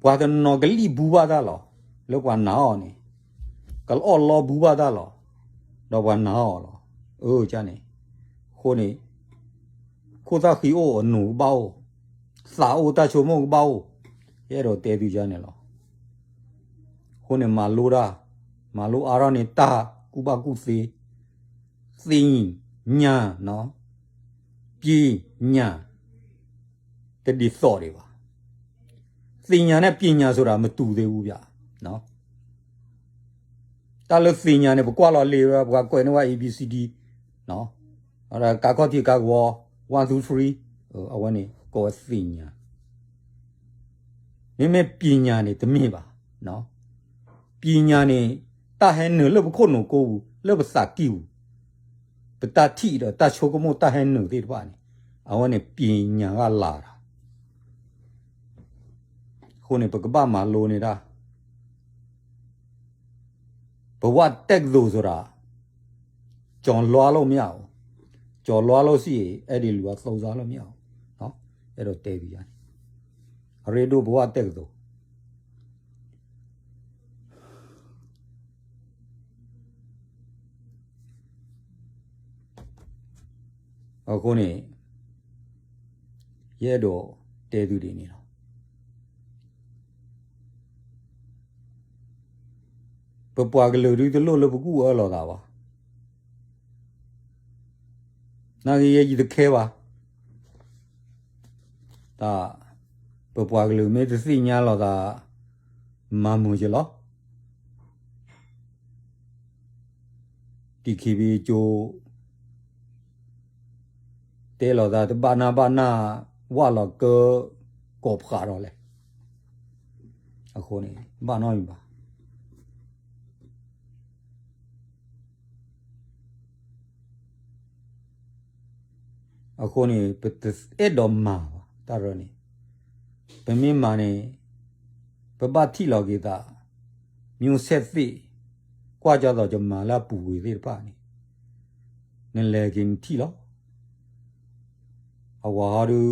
ပှၤတနီၤကလံၣ်ဘူဘၣ်တၢ်လီၤ, လၢပှၤနာ်အီၤန့ၣ်, ကအီၣ်လီဘူဘၣ်တၢ်လီၤ, ဒီးပှၤနာ်အီၤလီၤ, အၢ ကန့ၣ်, အဃိန့ၣ် ခိၣ်သၣ်ဃံအိၣ်အနိၣ်ကဘၣ်အိၣ်, သးအိၣ်တၢ်ဆိကမိၣ်ကဘၣ်အိၣ်, ယအဲၣ်ဒိးတဲသုယါန့ၣ်လီၤ. အဃိန့ၣ် မၤလိတၢ်, မၤလိအါထီၣ်န့ၣ် တၢ်ကူၣ်ဘၣ်ကူၣ်သ့, သ့ၣ်ညါ, ပညာ, တဒ်သိးဒံးဘၣ်. သ့ၣ်ညါန့ၣ် ပညာဆိုတာ မတူသေးဘူးဗျာ. တၢ်လၢသ့ၣ်ညါန့ၣ် ပကွၢ်လီၤလံာ်ဝဲ ပှၤကွဲးန့ၢ်ဝဲ A B C D, ကါခီၣ်ထံးကါကဝီၤ one two three, အဝဲန့ၣ် ကိးဝဲသ့ၣ်ညါ. မ့မ့ၢ်ပညာန့ၣ် တမ့ၢ်ဘၣ်. ပညာန့ၣ် တၢ်ဟဲနုာ်လၢပခိၣ်နူာ်ကိပူၤ လၢပသးကံၢ်ပူၤ, ပတၢ်ထံၣ်ဒီးတၢ်ဆိကမိၣ်တၢ်ဟဲနုာ်သ့ၣ်တဖၣ်န့ၣ် အဝဲန့ၣ် ပညာကလၤတၢ်. အဃိန့ၣ် ပကဘၣ်မၤလိန့ၢ်တၢ် ပဝးတၢ်ကသိးဆိုတာ ကျော်လွှားလို့မရဘူး, ကျော်လွှားလို့ရှိရင် အဲ့ဒီလူက သုံးစားလို့မရဘူး. အဲၣ်ဒိးတဲပယါန့ၣ် အရ့ဒိၣ်ပဝးတၢ်ကသိး. အဃိန့ၣ် ယအဲၣ်ဒိးတဲသုဒ်န့ၣ်လီၤ. ပပှၤကလုာ်ဒုတလိၣ်လၢပကူၣ်အၢလိာ်သးဘၣ်. နာ်က့ယဲယတခဲဘၣ်. တၢ် ပပှၤကလုာ်မ့ၢ်တသ့ၣ်ညါလိာ်သး မၤမုာ်က့ၤလီၤ. တံၢ်ခံဘ့ကၠိ တဲလိာ်သးတဘၣ်နၢ်ဘၣ်နၢ် ဝၣ်လီၤကၢ ကိးဖးဒီးလဲၣ်. အဃိန့ၣ် ဘၣ်နီတမံၤဘၣ်. အဃိန့ၣ် ပတအဲၣ်ဒိးမၤဘၣ် တၢ်ရၢန့ၣ်. ပမ့ၢ်မၤန့ၣ် ပဘၣ်ထံၣ်လီၤက့ၤသး မျိုးဆက်သစ်, ကွၢ်ကၢ်သိးယမၤလၢအပူၤကွံာ်သ့ၣ်တဖၣ်န့ၣ်, နလဲၤက့ၤနထံၣ်လီၤ. အဝၤဟီဒုး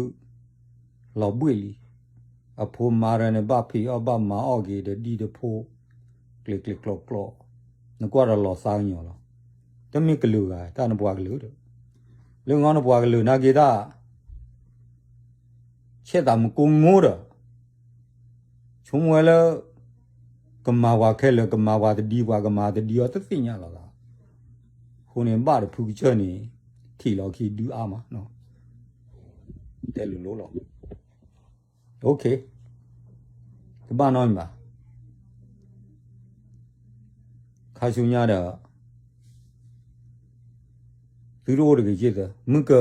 လီၤဘှ့ၣ်လံ, အဖိမါတဂၤန့ၣ် ဘၣ်ဖံးအီၣ်ဘၣ်မၤအီၣ်က့ၤဒီးဒံၣ်ဒီးဖိ, ကျ့ကျ့ကျီကျီ, နကွၢ်ဒီးလီၤသးကညီၤလီၤ. တမ့ၢ်ကလုာ်ဂၤ တၢ်နပှၤကလုာ်ဒီး, လၢနပှၤကလုာ်နာ်က့တၢ် ဆဲးသးမူကိးမူဒီး, ဆိကမိၣ်ဝဲလၢ ကမၤပှၤခဲလၢာ် ကမၤပှၤတဒံ ပှၤကမၤတဒံအီၤတသ့ၣ်ညါလီၤသး. အဃိန့ၣ် ဘၣ်ဒီးဖုကစၢၢ်န့ၣ် ထံၣ်လီၤခံဒုအါမး, တဲလိၤလိၤလီၤ. တဘၣ်နီတမံၤဘၣ်. ခါဆူညါဒီး သုတအိၣ်တဂ့ၤက့ၢ်သၢ, မုၢ်က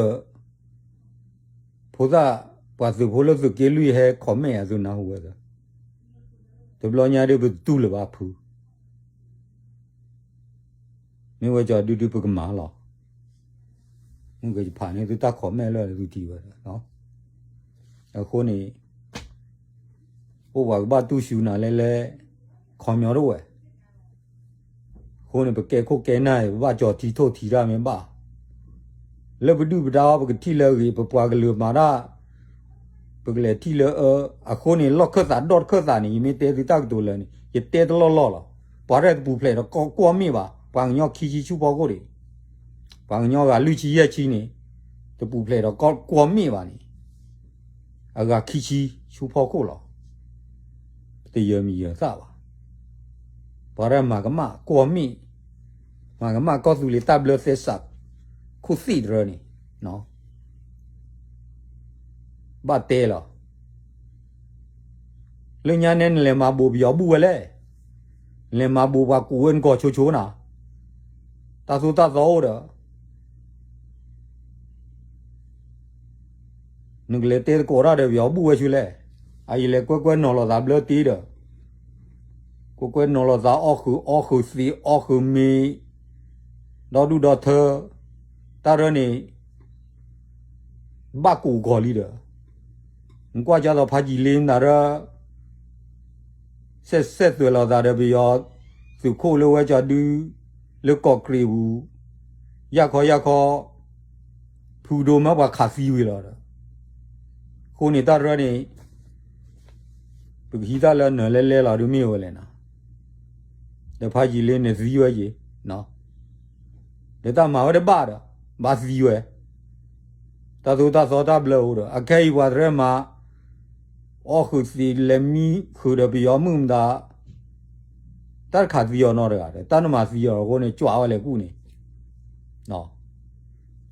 ဖိသၣ် ပှၤသုးဖိလၢသုးက့လွံၢ်ဟဲ comment အသုနၢ်ဟူဝဲသၢ, တဘျီညါဒ်ပတူၢ်လၢၤဘၣ်ဖု, မ့ၢ်ဝဲကၠီဒုဒုပကမၤလီၤ. မုၢ်ကယဖးန့ၣ် သုတၢ် comment လၢသုထံၣ်ဝဲဒီး, အဃိန့ၣ် အိၣ်ပှၤကဘၣ်တူၢ်စူၤနၤလဲၣ်လဲၣ်, ခီပညီတအိၣ်ဝဲ. အဃိန့ၣ် ပကဲခိၣ်ကဲနၢ်အံၤ ပဘၣ်ကၠီၤထံထိၣ်ထံတၢ်မ့ၢ်ဘၣ်, လၢပဒုၣ်ပဒါအီၤ ပကထံၣ်လၢအဂ့ၤ ပပှၤကလုာ်မၤတၢ်, ပကလဲၤထံၣ်လၢအ, အဃိန့ၣ် လီၢ်ခၢၣ်သးဒီတခၢၣ်သးန့ၣ် ယမ့ၢ်တဲသုတၢ်ကတိၤလၢာ်န့ၣ် ယတဲတလီၢ်လီၢ်လီၤ. ပှၤရဲၣ်တပူၤဖျဲးဒီးကီၢ်ကွီၢ်မ့ၣ်ဘၣ်, ပှၤကညီခံဆံဆူဖီခိၣ်ဒံး, ပှၤကညီဂၤလွံၢ်ဆံယဲၢ်ဆံန့ၣ် တပူၤဖျဲးဒီးကီၢ်ကွီၢ်မ့ၣ်ဘၣ်န့ၣ်, အဂၤခံဆံဆူဖီခိၣ်လီၤ. တယၢၤမံၤယၢၤသၣ်ဘၣ်. ပှၤရဲၣ်မၤကမၣ်ကွီၢ်မ့ၣ်, မၤကမၣ်ကီၢ်သူလ့ၤတၢ်ဘျၢသဲစး ခိၣ်သ့ၣ်တရၢန့ၣ်, ဘၣ်တဲလီၤ. လၢညါန့ၣ် နလဲၤမၤဘိးပယီၤဘူၣ်ဝဲလဲၣ်, နလဲၤမၤဘိးပှၤကူးဝဲနကိာ်ဆိဆိနၤ, တၢ်သိၣ်တၢ်သီအိၣ်ဒီး နကလဲၤတဲသကိးတၢ်ဒီးပယီၤဘူၣ်ဝဲဆူလဲၣ်. အအံၤလဲၤကွဲကွဲနီၤလိာ်သးဘျၢတ့ဒီး, ကွဲကွဲနီၤလိာ်သးအီၣ်ဃုာ်အီဃုာ်သံးအီဃုာ်မ့ၤ, ဒီဒူၣ်ဒီထၢ, တၢ်ရၢန့ၣ် ဘၣ်ကူးကီၤလံဒီး, နကွၢ်ကၢ်သိးဖးယံာ်လ့နၤရၢ စဲးစဲးသွဲးလိာ်သးဒီးပယီၤသုးခိၣ်လၢဝဲကၠီဒု လၢကီးကြံးပူၤ, ယၢ်ခီယၢ်ခီ, ဖုဒိၣ်မးပှၤခးသံဝံၤလီၤဒီး, အဃိန့ၣ်တၢ်ရၢန့ၣ် ပကဟံးတၢ်လၢနၢၤလဲလဲလီၤဒုမ့ၢ်ဝဲလဲၣ်နီၤ, ဒီးဖးယံာ်လ့န့ၣ်သံဝဲယံၤ, ဒီးတၢ်မၤဝဲတဘၣ်ဒီး ဘၣ်သံဝဲ တၢ်သိၣ်တၢ်သီတၢ်ဘျၢအိၣ်ဒီး အခဲအံၤပှၤတရဲၣ်မၤ အီၣ်ဃုာ်သံးလဲၤမံဃုာ်ဒီးပယီၤမုၣ်မတၤ, တၢ်တခးသံအီၤနီတဂၤဒီး တၢ်နမၤသံအီၤအဃိန့ၣ် ကွၢ်ဝဲလဲၤကူၣ်န့ၣ်,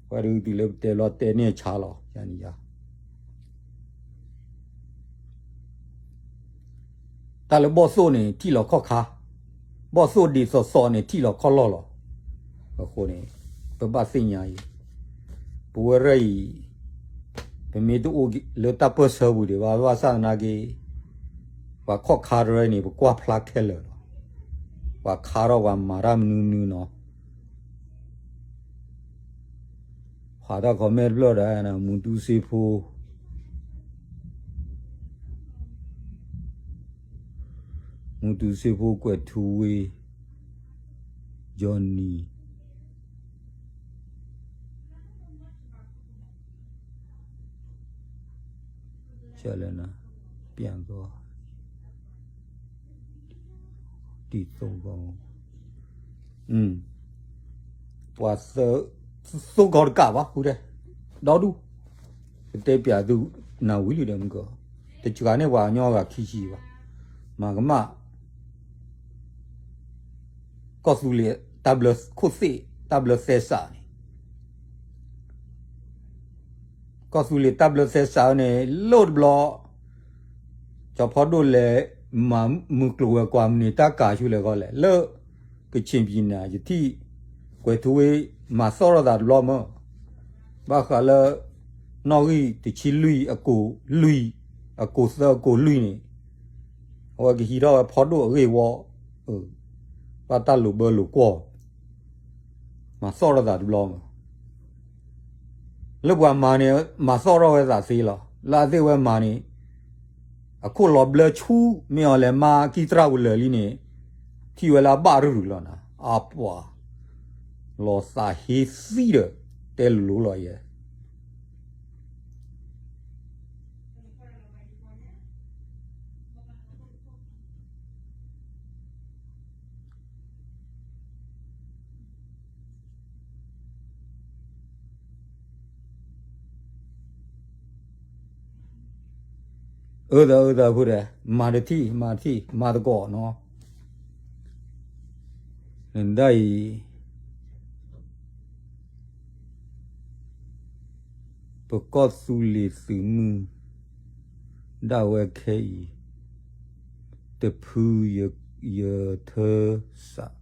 ဝဲဒုးတုၤလၢပတဲဘျီတဲန့ၢ်ဆါလီၤ, ယၤန့ၣ်ယၤ တၢ်လၢဘီၣ်သိၣ်န့ၣ် ထံၣ်လီၤခီၣ်ခါ, ဘီၣ်သိၣ်ဒံးသီသီန့ၣ် ထံၣ်လီၤခီၣ်လီၢ်လီၤ. အဃိန့ၣ် ပဘၣ်သ့ၣ်ညါအံၤ, ပဝဲရဲၣ်အံၤ ပမ့ၢ်တအိၣ်လၢတၢ်ပၢၢ်ဆၢပူၤဒံးဘၣ် ဘၣ်ဆၣ်သနာ်က့ ပှၤခီၣ်ခါတရဲၣ်န့ၣ် ပကွၢ်ဖျါခဲလၢာ်လီၤ. ပှၤခါထီၣ်ပှၤမၤတၢ်မနုၤမနုၤနီၤ ဖးတၢ် comment တဖျၢၣ်ဒီး မူတူစ့ဖိ, မူတူစ့ဖိ ကွဲးထူဝ့, Johnny လဲၣ်, ပျံၤကီ, တံသိကီ, ပှၤသိကီတကးဘၣ်ဃုတဲ, ဒီဒူၣ်, ပတဲပျးသုနၢ်ဝံၤလံဒီးမုၢ်ကီ, တစှၤန့ၢ်ပှၤကညီဂၤခံဆံဘၣ်, မၤကမၣ် ကီၢ်သူလ့ၤတၢ်ဘျၢခိၣ်သ့ၣ် တၢ်ဘျၢသဲစးန့ၣ် ကီၢ်သူလ့ၤတၢ်ဘျၢသဲစးန့ၣ် လၢတဘျီ ကၠီဖီဒိၣ်လဲၤမၤမုၢ်ကျိၤဝဲၤကွာ်မနုၤတၢ်ကၤဆူလဲၣ်ကီးလဲၣ် လၢ ကချင်ပြည်နယ် ယထံၣ် ကွဲၤထူဝ့ မၤသီၣ်ထီၣ်သးတဘျီမၢ် ဘၣ်ဃးလၢ နီၣ်ဂံၢ်တဆံလွံၢ်အကိာ်လွံၢ် အကိာ်သၢအကိာ်လွံၢ်န့ၣ် အဝဲကဟံးထီၣ်ဝဲဖီဒိၣ်အဂ့ၢ်ဝီ ဘၣ်တၢ်လိာ်ဘၢလိာ်ကွီၢ် မၤသီၣ်ထီၣ်သးတဘျီမၢ် လၢပှၤမၤန့ၣ် မၤသီၣ်ထီၣ်ဝဲသးသ့လီၤ. လၢအသ့ၣ်ဝဲမၤန့ၣ် အခိၣ်လီၤဘျၢဆူ မ့ၢ်အီၤလဲၤမၤကံၢ်သရၣ်ဝံၤလၢာ်လံန့ၣ် ထံၣ်ဝဲလၢအဘၣ်ရူၢ်ရူၢ်လီၤနၤ အပှၤ လီၤသးဟ့သံဒီး တဲလိၤလိၤလီၤယဲ အၢသးအၢသးဖိဒီး မၤတထံၣ် မၤတထံၣ် မၤသကိးနီၤ နဒၣ်အံၤ ပကီၢ်သူလ့ၤသုးမုၢ် ဒၣ်ဝဲခဲအံၤ တဖု ယထၢ စး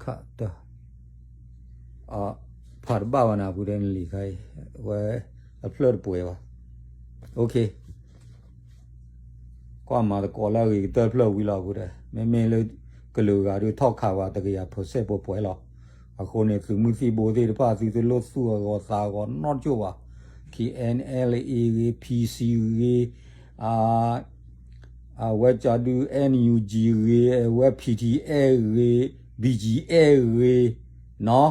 ခးတၢ် ဖးတဘၣ်ဘၣ်နၤ ဖုတဲနလံၤခါအံၤ ဝဲအဖျၢၣ်တပှဲၤဘၣ် ကွၢ်မၤသကိးလၢအဂ့ၤကတၢၢ်တဖျၢၣ်ဝံၤလီၤ ဖုတဲ မ့မ့ၢ်လၢကလုာ်ဂၤဒုးထီၣ်ခးဝဲတကယၤ percent ပှဲၤပှဲၤလီၤ အဃိန့ၣ် သုးမုၢ်သံၣ်ဘိသ့ၣ်တဖၣ်သုတလိၣ်သူၣ်အဂီၤသးအဂီၤနီတကၠိၢ်ဘၣ် K N L A ဂ့ၤ P C ဂ့ၤ အဝဲကၠီဒု N U G ဂ့ၤ အဝဲ P T F ဂ့ၤ B G F ဂ့ၤ နီၤ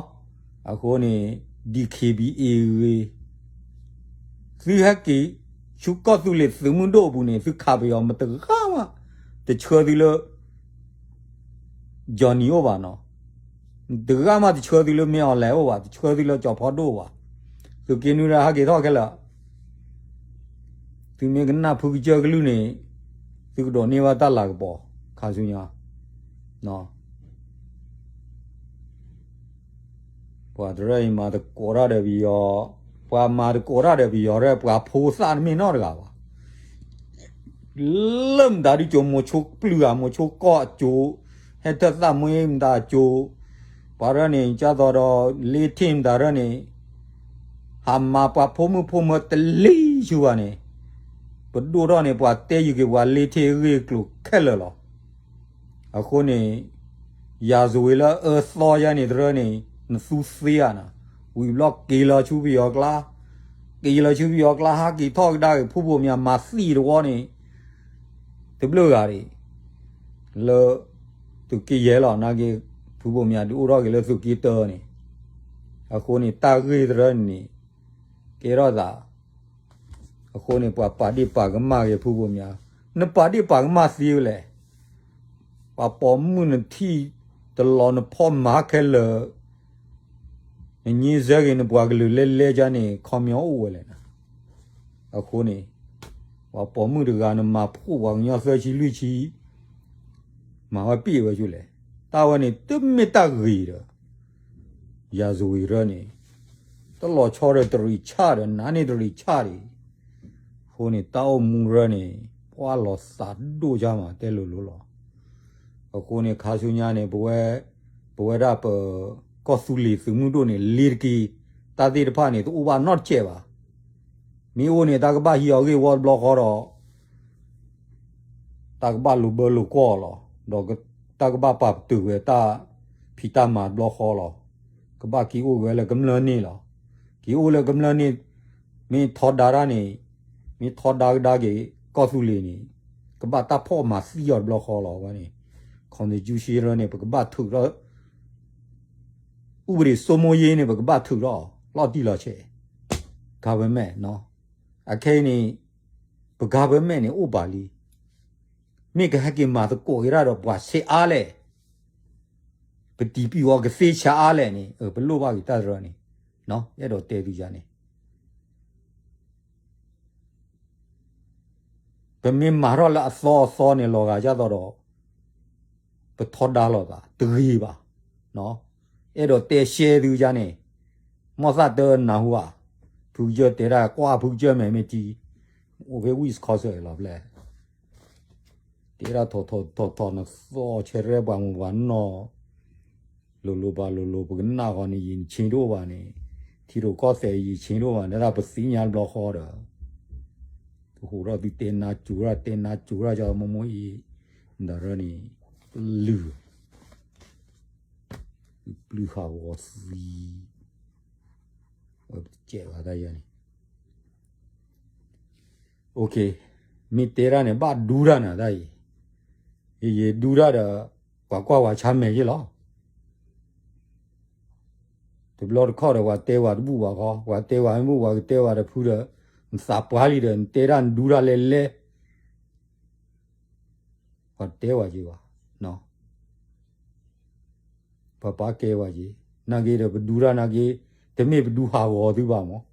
အဃိန့ၣ် D K B A ဂ့ၤ သုဟဲက့ၤ ဆူကီၢ်သူလ့ၤသုးမုၢ်ဒိၣ်အပူၤန့ၣ် သုခးပယီၤမတဂၤမး တဆှၢသုလၢ Johnny အိၣ်ဘၣ်နီၤ တဂၤမးတဆှၢသုလၢမ့ၢ်အီၤလဲၤအိၣ်ဘၣ် တဆှၢသုလၢကၠီဖီဒိၣ်ဘၣ် သုးက့နွံဒၣ်ဟဲက့ၤထီၣ်ခဲလၢာ် သုမ့ၢ်ကနၣ်ဖုကစၢၢ်ကလုၢ်န့ၣ် သုကဒိးန့ၢ်ဘၣ်တၢ်လၤကပီၤ ခါဆူညါ ပှၤတရၢအံၤမၤသကိးတၢ်ဒီးပယီၤ ပှၤမၤသကိးတၢ်ဒီးပယီၤရဲ ပှၤဖိသၣ်တမ့ၢ်နီတဂၤဘၣ် လၢမတၤဒုကၠိ မိၤဆိပျုၢ်ဧါ မိၤဆိကီၢ်အကၠိ ဟဲထၢၣ်သၣ်မွ့မတၤအကၠိ ပှၤရၢန့ၣ် ကၢ်သိးဒီး လ့ထ့ၣ်မတၤရၢန့ၣ် ဟးမၤပှၤဖိမုၣ်ဖိမၢတလံၤဆူဘၣ်န့ၣ် ပဒိၣ်ထီၣ်န့ၣ် ပှၤတဲယုာ်က့ၤပှၤလ့ထ့ၣ်အဂ့ၢ်အကျိၤခဲလၢာ်လီၤ. အဃိန့ၣ် ယၤစဝ့ၤလၢအအၢသီယါန့ၣ်တရၢန့ၣ် နသူသ့ဧါနၤ, ဝံၤဘျီက့ၤလီၤဆူပယီၤကျါ, က့ၤလီၤဆူပယီၤကျါ ဟးက့ၤထီၣ်ကဒါက့ၤ ဖုဘိၣ်မၠးမၤသံတဝီန့ၣ် တဘျုးဂၤဒံး လၢ သုးက့ယဲၢ်လီၤ နာ်က့ ဖုဘိၣ်မၠးဒုးအိၣ်ထီၣ်က့ၤလၢသုးက့တၢန့ၣ်, အဃိန့ၣ် တၢ်ဂ့ၢ်တရၢန့ၣ် ကဲထီၣ်သး အဃိန့ၣ် ပှၤပာ်ဒ့ၣ်ပာ်ကမၣ်က့ၤဖုဘိၣ်မၠး, နပာ်ဒ့ၣ်ပာ်ကမၣ်သ့ဝဲလဲၣ်. ပှၤပိာ်မုၣ်နထံၣ်တလီၤနဖီၣ်မၤခဲလၢာ်, နညိစဲက့ၤနပှၤကလုာ်လဲလဲကါန့ၣ် ခီပညီအိၣ်ဝဲလဲၣ်နၤ. အဃိန့ၣ် ပှၤပိာ်မုၣ်တဂၤနမၤဖှိၣ်ပှၤကညီသၢဆံလွံၢ်ဆံ မၤဝဲပ့ၢ်ဝဲဆူလဲၣ်. တၢ်ဝဲန့ၣ် တမ့ၢ်တၢ်ဂ့ၤဒီး ယၤစဝ့ၤရၢန့ၣ် တလီၤဆီဒီးတရံးဆၣ်ဒီး နၤန့ၣ်တရံးဆၣ်ဒံး. အဃိန့ၣ် တၢ်အိၣ်မူရၢန့ၣ် ပှၤလီၤသးဒိၣ်ကါမး တဲလိၤလိၤလီၤ. အဃိန့ၣ် ခါဆူညါန့ၣ် ပဝဲ ပဝဲဒၣ်ပ ကီၢ်သူလ့ၤသုးမုၢ်ဒိၣ်န့ၣ် လ့ၤတက့ၤ တၢ်သ့ၣ်တဖၣ်န့ၣ် တအိၣ်ဘၣ်နီတစဲးဘၣ်. မ့ၢ်အိၣ်န့ၣ် တၢ်ကဘၣ်ဟံးအီၤဂ့ၢ်ဝီတဘျီဃီဒီး တၢ်ကဘၣ်လိာ်ဘၢလိာ်ကွီၢ်လီၤ. ဒီးတၢ်ကဘၣ်ပာ်ပတုာ်ဝဲတၢ်ဖံးတၢ်မၤတဘျီဃီလီၤ. ကဘၣ်က့ၤအိၣ်ဝဲလၢကမျၢၢ်န့ၣ်လီၤ. က့ၤအိၣ်လၢကမျၢၢ်န့ၣ် မ့ၢ်ထီဒါတၢ်န့ၣ် မ့ၢ်ထီဒါကဒါက့ၤ ကီၢ်သူလ့ၤန့ၣ် ကဘၣ်တၢ်ဖီၣ်မၤသံအီၤတဘျီဃီလီၤ. အဝဲန့ၣ် constitution ရၢန့ၣ် ပကဘၣ်ထုးထီၣ် ဥပဒေစိုးမိုးရေးန့ၣ် ပကဘၣ်ထုးထီၣ်အီၤ လီၤတံၢ်လီၤဆဲး government နီၤ. အခဲအံၤန့ၣ် ပ government န့ၣ် အိၣ်ပာ်လံ. မ့ၢ်ကဟဲက့ၤမၤသကိးက့ၤတၢ်ဒီးပှၤဆံးအါလဲၣ်, ပတံၤပံၤအီၤကသ့ဆံးအါလဲၣ်န့ၣ် ပလိၣ်ဘၣ်က့ၤတၢ်တရၢန့ၣ် အဲၣ်ဒိးတဲသုယါန့ၣ် ပမ့ၢ်မၤထီၣ်လၢအသီအသီန့ၣ် လီၤဂာ်ဒ်သိးဒီး ပထီဒါလိာ်သး တဂ့ၤဘၣ်. အဲၣ်ဒိးတဲရှဲသုယါန့ၣ် မီၢ်သၣ်တနၢ်ဟူဧါ, ဖုကစၢၢ်တဲဒၣ်ကွၢ်ဖုကစၢၢ်မဲာ်မ့ၢ်တံ အိၣ်ဖဲဝံၣ်စခီစၢၣ်လီၤဖျဲၣ် တဲဒၣ်ထီၣ်ထီၣ်ထီၣ်ထီၣ် နသီၣ်ဆဲရဲပှၤမုၢ်ပှၤနီၢ် လိၤလိၤဘၣ်လိၤလိၤ ပကနၣ်ဃီန့ၣ် ယံာ်နဆ့တအိၣ်ဘၣ်န့ၣ် ထံရိၣ်ကီၢ်သဲးယံာ်ဆ့တအိၣ်ဘၣ်န့ၣ် ဒ်ပသ့ၣ်ညါတဘျီဃီဒီး ကဟူးထီၣ်သုတဲနါစိၤတၢ် တဲနါစိၤတၢ် ကမိၢ်မိၢ်အံၤ ဒၣ်ရၢန့ၣ် ပလုၢ် ပလုၢ်ဟးဂီၤသံ ဝဲပတကဲးဘၣ်တၢ်ယါန့ၣ် OK မ့ၢ်တဲတၢ်န့ၣ် ဘၣ်ဒူတၢ်နၤတၢ်အံၤ, ယယဒူတၢ်ဒီး ပှၤကွၢ်ဝဲဆါမဲာ်ယ့ၢ်လီၤ. တဘျီတခီၣ်ဒီး ပှၤတဲဝဲတဘူၣ်ဘၣ်ဃီ, ပှၤတဲဝဲမ့ၢ်ဘူၣ် ပှၤကတဲဝဲတဖုဒီး နသးပှၢ်လံဒီး နတဲတၢ်နဒူတၢ်လဲၣ်လဲၣ် ပှၤတဲဝဲက့ၤဘၣ်, ပှၤပာ်ကဲဝဲက့ၤ, နာ်က့ဒီးပဒူတၢ်နာ်က့, တမ့ၢ်ပဒူဟးဂီၤသုဘၣ်မး,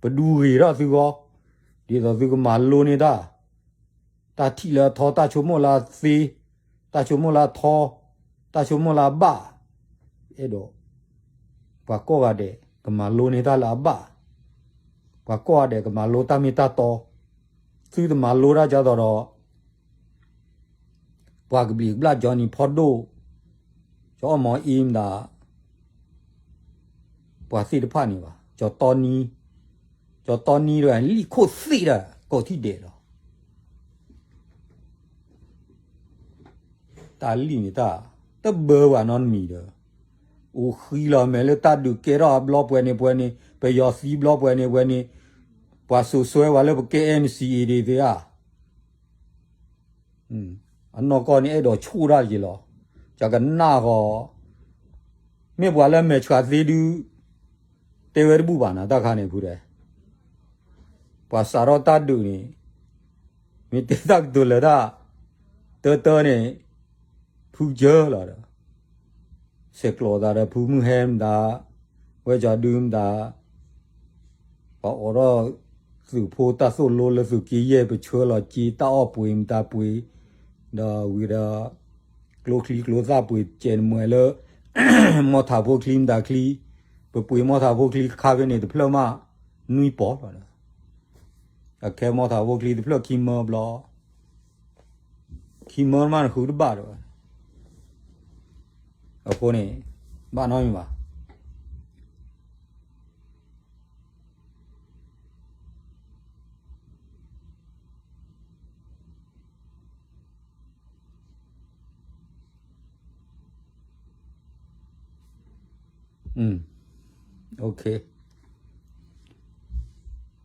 ပဒူဂ့ၤထီၣ်သုဂီၢ်, ဒ်သိးသုကမၤလိန့ၢ်တၢ်, တၢ်ထံၣ်လၢအထီ, တၢ်ဆိကမိၣ်လၢအသ့, တၢ်ဆိကမိၣ်လၢအထီ, တၢ်ဆိကမိၣ်လၢအဘၣ်, အဲၣ်ဒိး ပှၤကိးဂၤဒဲး ကမၤလိန့ၢ်တၢ်လၢအဘၣ်, ပှၤကိးဂၤဒဲးကမၤလိတၢ်မ့ၢ်တၢ်တီ, သုတမၤလိတၢ်ဒ်သိးဒီး ပှၤကဘျံးကဘျၣ် ကၠီနံၤဖီဒိၣ်, ကၠီအီၣ်မီၤအ့မတၤ, ပှၤသ့ၣ်တဖၣ်န့ၣ်ဘၣ်, ကၠီတီနံ, ကၠီတီနံဒီး လံၣ်ခိၣ်သ့ၣ်ဒၣ် ကိးထံၣ်ဒဲးလီၤ. တၢ်လံၣ်န့ၣ်တၢ်, တဘၢဘၣ်နီတမံၤဒီး, အိၣ်ဃံလီၤမဲာ်လၢတၢ်ဒုးကဲထီၣ်အဘျီပှဲၤန့ၣ်ပှဲၤန့ၣ်, ပယီၤသံဘျီပှဲၤန့ၣ်ပှဲၤန့ၣ်, ပှၤစိာ်စွဲဝဲလၢပကဲ NCA ဒ်သ့ဧါ. အနီၢ်ကီၢ်န့ၣ်အဲၣ်ဒိးဆိၣ်တၢ်က့ၤလီၤ. ယကနၣ်ဃီ, မ့ၢ်ပှၤလၢမဲာ်ဆှးသ့ဒု, တဲဝဲတဘူၣ်ဘၣ်နၤတၢ်ခါန့ၣ်ဖုဒဲး, ပှၤစးထီၣ်တၢ်ဒုးန့ၣ်, မ့ၢ်တဲတၢ်ကတိၤလၢတၢ်, တၢတၢန့ၣ်, ဖုကၢလီၤဒီး, ဆဲးကျိးသးဒီးဖုမုၢ်ဟဲမတၤ, ဝဲကၠီဒုမတၤ, ပှၤအိးထီၣ်သုးဖိတၢ်သိၣ်လိလၢသုးက့ယဲၢ် ပဆှၢလီၤက့တၢ်အီၣ်ပှ့ၤမတၤပှ့ၤ, ဒီးဝံၤဒီး ကျိချံကျိသၣ်ပှ့ၤကဲးနမှဲလၢ မီၢ်ထးဖိချံမတၤချံ, ပပှ့ၤမီၢ်ထးဖိချံခါဖဲန့ၣ်တဖျၢၣ်မး နွံပီၤလီၤဒီး, အခဲမီၢ်ထးဖိချံတဖျၢၣ်ခံမၢဘျီ, ခံမၢမးနဃုတဘၣ်ဒီး, အဃိန့ၣ်, ဘၣ်နီတမံၤဘၣ်.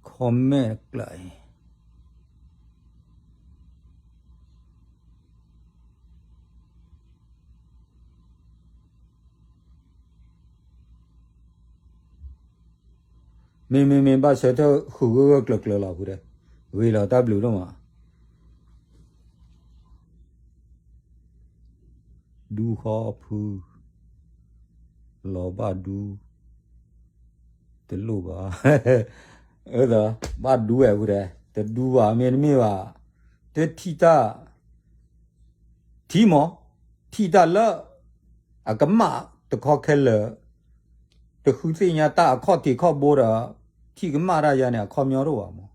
အ comment ကျါအံၤ မ့မ့မ့ၢ်ဘၣ်ဆၢထၢၣ်ဃုာ်ဂၢၢ်ဂၢၢ်ကျၢၤကျၢၤလီၤဖုဒဲး, ဂ့ၤလီၤတၢ်ဘျုးဒိၣ်မး. ဒူဃီဖု, လီၤဘၣ်ဒူ, တလိၣ်ဘၣ်, အၢ ဘၣ်ဒူဝဲဖုဒဲး, တဒူဘၣ်မ့တမ့ၢ်ဘၣ်, တထံၣ်တၢ် ထံၣ်မး, ထံၣ်တၢ်လၢ အကမၣ်တခီခဲလၢာ်, တဃုသ့ၣ်ညါတၢ်အခီၣ်ထံးခီၣ်ဘိဒီး ထံၣ်ကမၣ်တၢ်ယါန့ၣ် အခီပညီတအိၣ်ဘၣ်မး.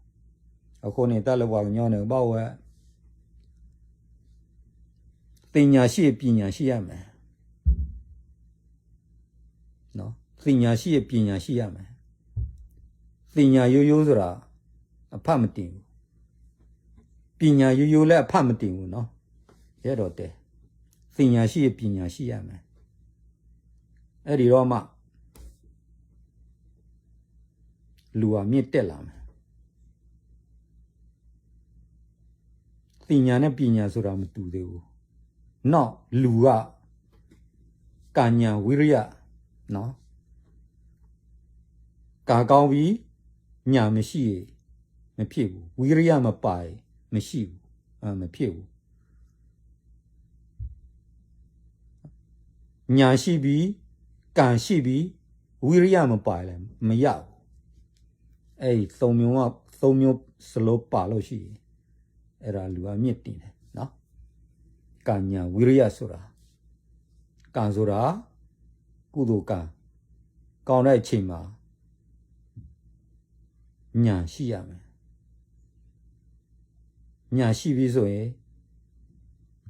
အဃိန့ၣ် တၢ်လၢပှၤကညီန့ၣ် ကဘၣ်ဝဲ သ့ၣ်ညါရှိ ပညာရှိရမယ်, သ့ၣ်ညါရှိ ပညာရှိရမယ်, သ့ၣ်ညါရိုးရိုးဆိုတာ အဖတ်မတင်ဘူး, ပညာရိုးရိုးလည်း အဖတ်မတင်ဘူးနော်, ယအဲၣ်ဒိးတဲ, သ့ၣ်ညါရှိ ပညာရှိရမယ်, အဲဒီတော့မှ လူဟာမြင့်တက်လာမယ်. သ့ၣ်ညါနဲ့ ပညာဆိုတာ မတူသေးဘူးနော်, လူက ကံ ညာ ဝီရိယနော်, ကံကောင်းပြီ, ညာမရှိရင် မဖြစ်ဘူး, ဝီရိယမပါရင် မရှိဘူး, မဖြစ်ဘူး. ညာရှိပြီ, ကံရှိပြီ, ဝီရိယမပါရင်လည်း မရဘူး. အဲဒီသုံးမျိုးမှ, သုံးမျိုးစလုံးပါလို့ရှိရင်, အဲဒါလူကမြင့်တင်တယ်နော်. ကံ ညာ ဝီရိယဆိုတာ, ကံဆိုတာ ကုသိုလ်ကံ ကောင်းတဲ့အချိန်မှာ ညာရှိရမယ်. ညာရှိပြီဆိုရင်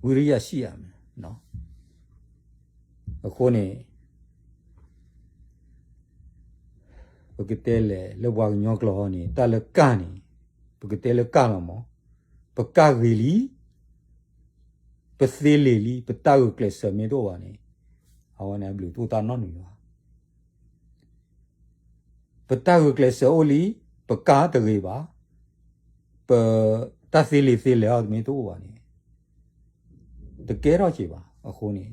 ဝီရိယရှိရမယ်နော်. အဃိန့ၣ် ပကတဲလဲၣ် လၢပှၤကညီကျိာ်န့ၣ် တၢ်လၢကံန့ၣ် ပကတဲလၢကံလီၤမး, ပကံဂ့ၤလံ, ပသ့လံာ်လံ, ပတၢ်ဂုာ်ကျဲးစၢးမ့ၢ်တအိၣ်ဘၣ်န့ၣ် အဝဲန့ၣ်အဘျုးတအိၣ်တၢ်နီတမံၤဘၣ်. ပတၢ်ဂုာ်ကျဲးစၢးအိၣ်လံ, ပကံတဂ့ၤဘၣ်, ပ တၢ်သ့လံာ်သ့လဲၢ်အီၤတမ့ၢ်တအိၣ်ဘၣ်န့ၣ် တကဲထီၣ်က့ၤဘၣ်. အဃိန့ၣ်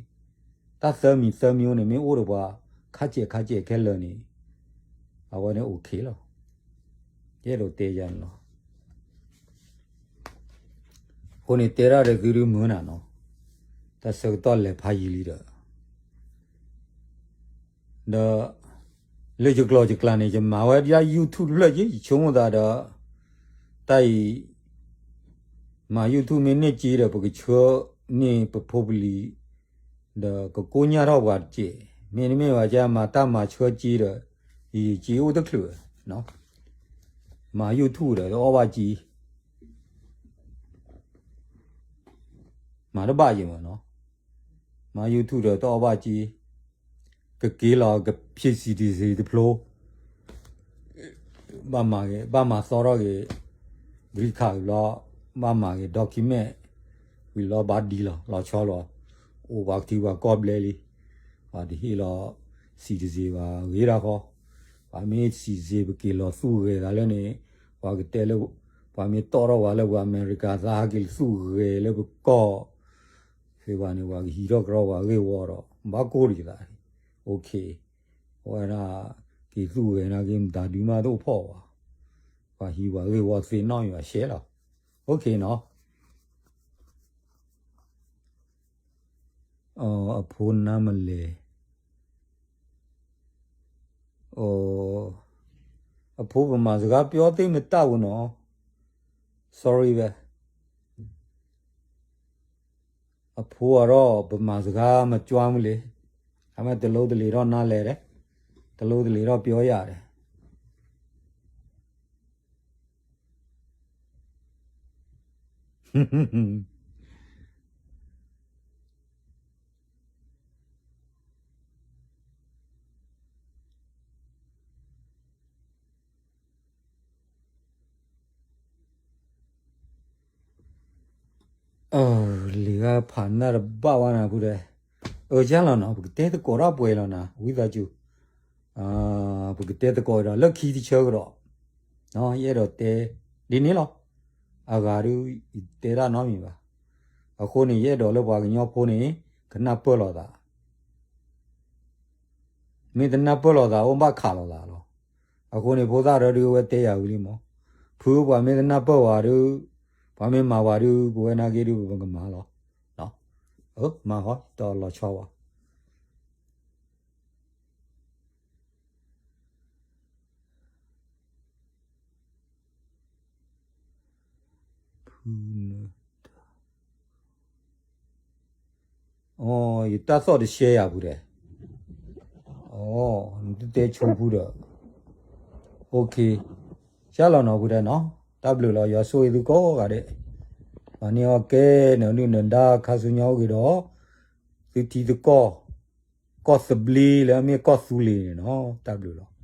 တၢ်သၢမံၤသၢမံၤအိၣ်န့ၣ် မ့ၢ်အိၣ်ဒီးပှၤခါစဲးခါစဲးခဲလၢာ်န့ၣ် အဝဲန့ၣ်အိၣ်ခ့လီၤ. ယအဲၣ်ဒိးတဲယၤန့ၣ်လီၤ. အဃိန့ၣ်တဲဒၣ်ဒီးသုဒုမုၢ်နၤနီၤ, တၢ်ဆၢကတီၢ်လဲၤဖးယံာ်လံဒီး ဒီး လၢယကျိာ်ယကျါန့ၣ် ယမၤဝဲဒၣ် YouTube တဖျၢၣ်က့ ယဆိကမိၣ်သးဒီး တၢ်အံၤ မၤ YouTube မ့ၢ်န့ၢ်က့ဒီး ပကဆှၢန့ၢ်ပဖိပလံၤ ဒီးကကိညၢ်ထီၣ်ပှၤတက့ၢ်. မ့တမ့ၢ်ဘၣ်ကမၤတၢ်မၤဆှၢက့ဒီး ယက့အိၣ်တချုးဝဲ, မၤ YouTube ဒီးတအီၣ်ဘၣ်က့ မၤတဘၣ်ယံၤမးနီၤ, မၤ YouTube ဒီးတအီၣ်ဘၣ်က့, ကက့ၤလီၤကဖံး citizen တဖျိ, ဘၣ်မၤဂ့ၤ ဘၣ်မၤသီထီၣ်ဂ့ၤ, green card ဝံၤလီၤ, ဘၣ်မၤဂ့ၤ document ဝံၤလီၤ ဘၣ်ဒ်လီၤ လီၤဆီလီၤ, အိၣ်ပှၤကထံပှၤကီၢ်ဘျဲလံ, ပှၤတဟ့ၣ်လီၤ citizen ဘၣ်ဂ့ၤဒၣ်ဃီ, ပှၤမ့ၢ် citizen ပက့ၤလီၤသူၣ်ဂဲၤသးလၢန့ၣ်, ပှၤကတဲလၢ, ပှၤမ့ၢ်တီၣ်ထီၣ်ပှၤလၢပှၤအမဲရကၤသးဟဲက့ၤသူၣ်ဂဲၤလၢပကီၢ် သ့ၣ်တဖၣ်န့ၣ် ပှၤကဟံးထီၣ်ကရီပှၤဂ့ၢ်ဝီဒီး ဘၣ်ကိၢ်တက့ၤသး, OK, အဝဲဒၣ် က့ၤသူၣ်ဂဲၤနာ်က့ မတၤဒုးမးတအိၣ်ဖီၣ်ဘၣ်, ပှၤဟံးပှၤဂ့ၢ်ဝီသ့ၣ်နီၣ်မံၤဘၣ်ရှဲလီၤ, OK နီၤ, အဖိနါမလဲၣ် အဖိပမၤစကားပြောသိပ်မတတ်ဘူးနော်, sorry ပဲ, အဖိအံၤဒီး ပမၤစကားမကျွမ်းဘူးလံ, ဒါပေမဲ့ တလိတလ့ၤထီၣ်နားလဲၤတယ်, တလိတလ့ၤထီၣ်ပြောရတယ်. လံာ်ဂၤဖးနၢ်တဘၣ်ဝဲနၤဖုတဲ, အၢ ကၢ်လီၤနီၤ ပကတဲသကိးတၢ်ပှဲၤလီၤနၤ ဝံသးစူၤ, ပကတဲသကိးဒီး လၢခံတဆၢကဒီး, ယအဲၣ်ဒိးတဲ ဒ်န့ၣ်လီၤ, အဂၤဒုး ယတဲတၢ်နီတမံၤဘၣ်, အဃိန့ၣ် ယအဲၣ်ဒိးလၢပှၤကညီဖိန့ၣ် ကနၢ်ပၢၢ်လိာ်သး မ့ၢ်တနၢ်ပၢၢ်လိာ်သးအိၣ်ဘၣ်ခးလိာ်သးလီၤ. အဃိန့ၣ် ဖိသၣ်ဒီးဒုးအဝဲတဲယၤဝံၤလံမး, ဖုပှၤမ့ၢ်တနၢ်ပၢၢ်ဝဲဒုး, ပှၤမ့ၢ်မၤဝဲဒုး ပဝဲနာ်က့ဒုး ပကမၤလီၤ. မၤဟီ တလီၤဆီဝဲ ဖုန ယတၢ်သီၣ်တရှဲယၤဖုတဲ, နတတဲဆိဖုဒီး, OK, ကၢ်လီၤနီၤဖုတဲနီၤ, တၢ်ဘျုးလီၤ ယွၤဆိၣ်ဂ့ၤသုကိးဂၤဒဲး, မၤန့ၢ်အီၣ်ကဲ နဒုၣ်နဒါခါဆူညါအိၣ်ဂ့ၤဒီး, သုထံသကိး, ကီၢ်သဘျ့လၢအမ့ၢ်ကီၢ်သူလ့ၤန့ၣ်နီၤ, တၢ်ဘျုးလီၤ.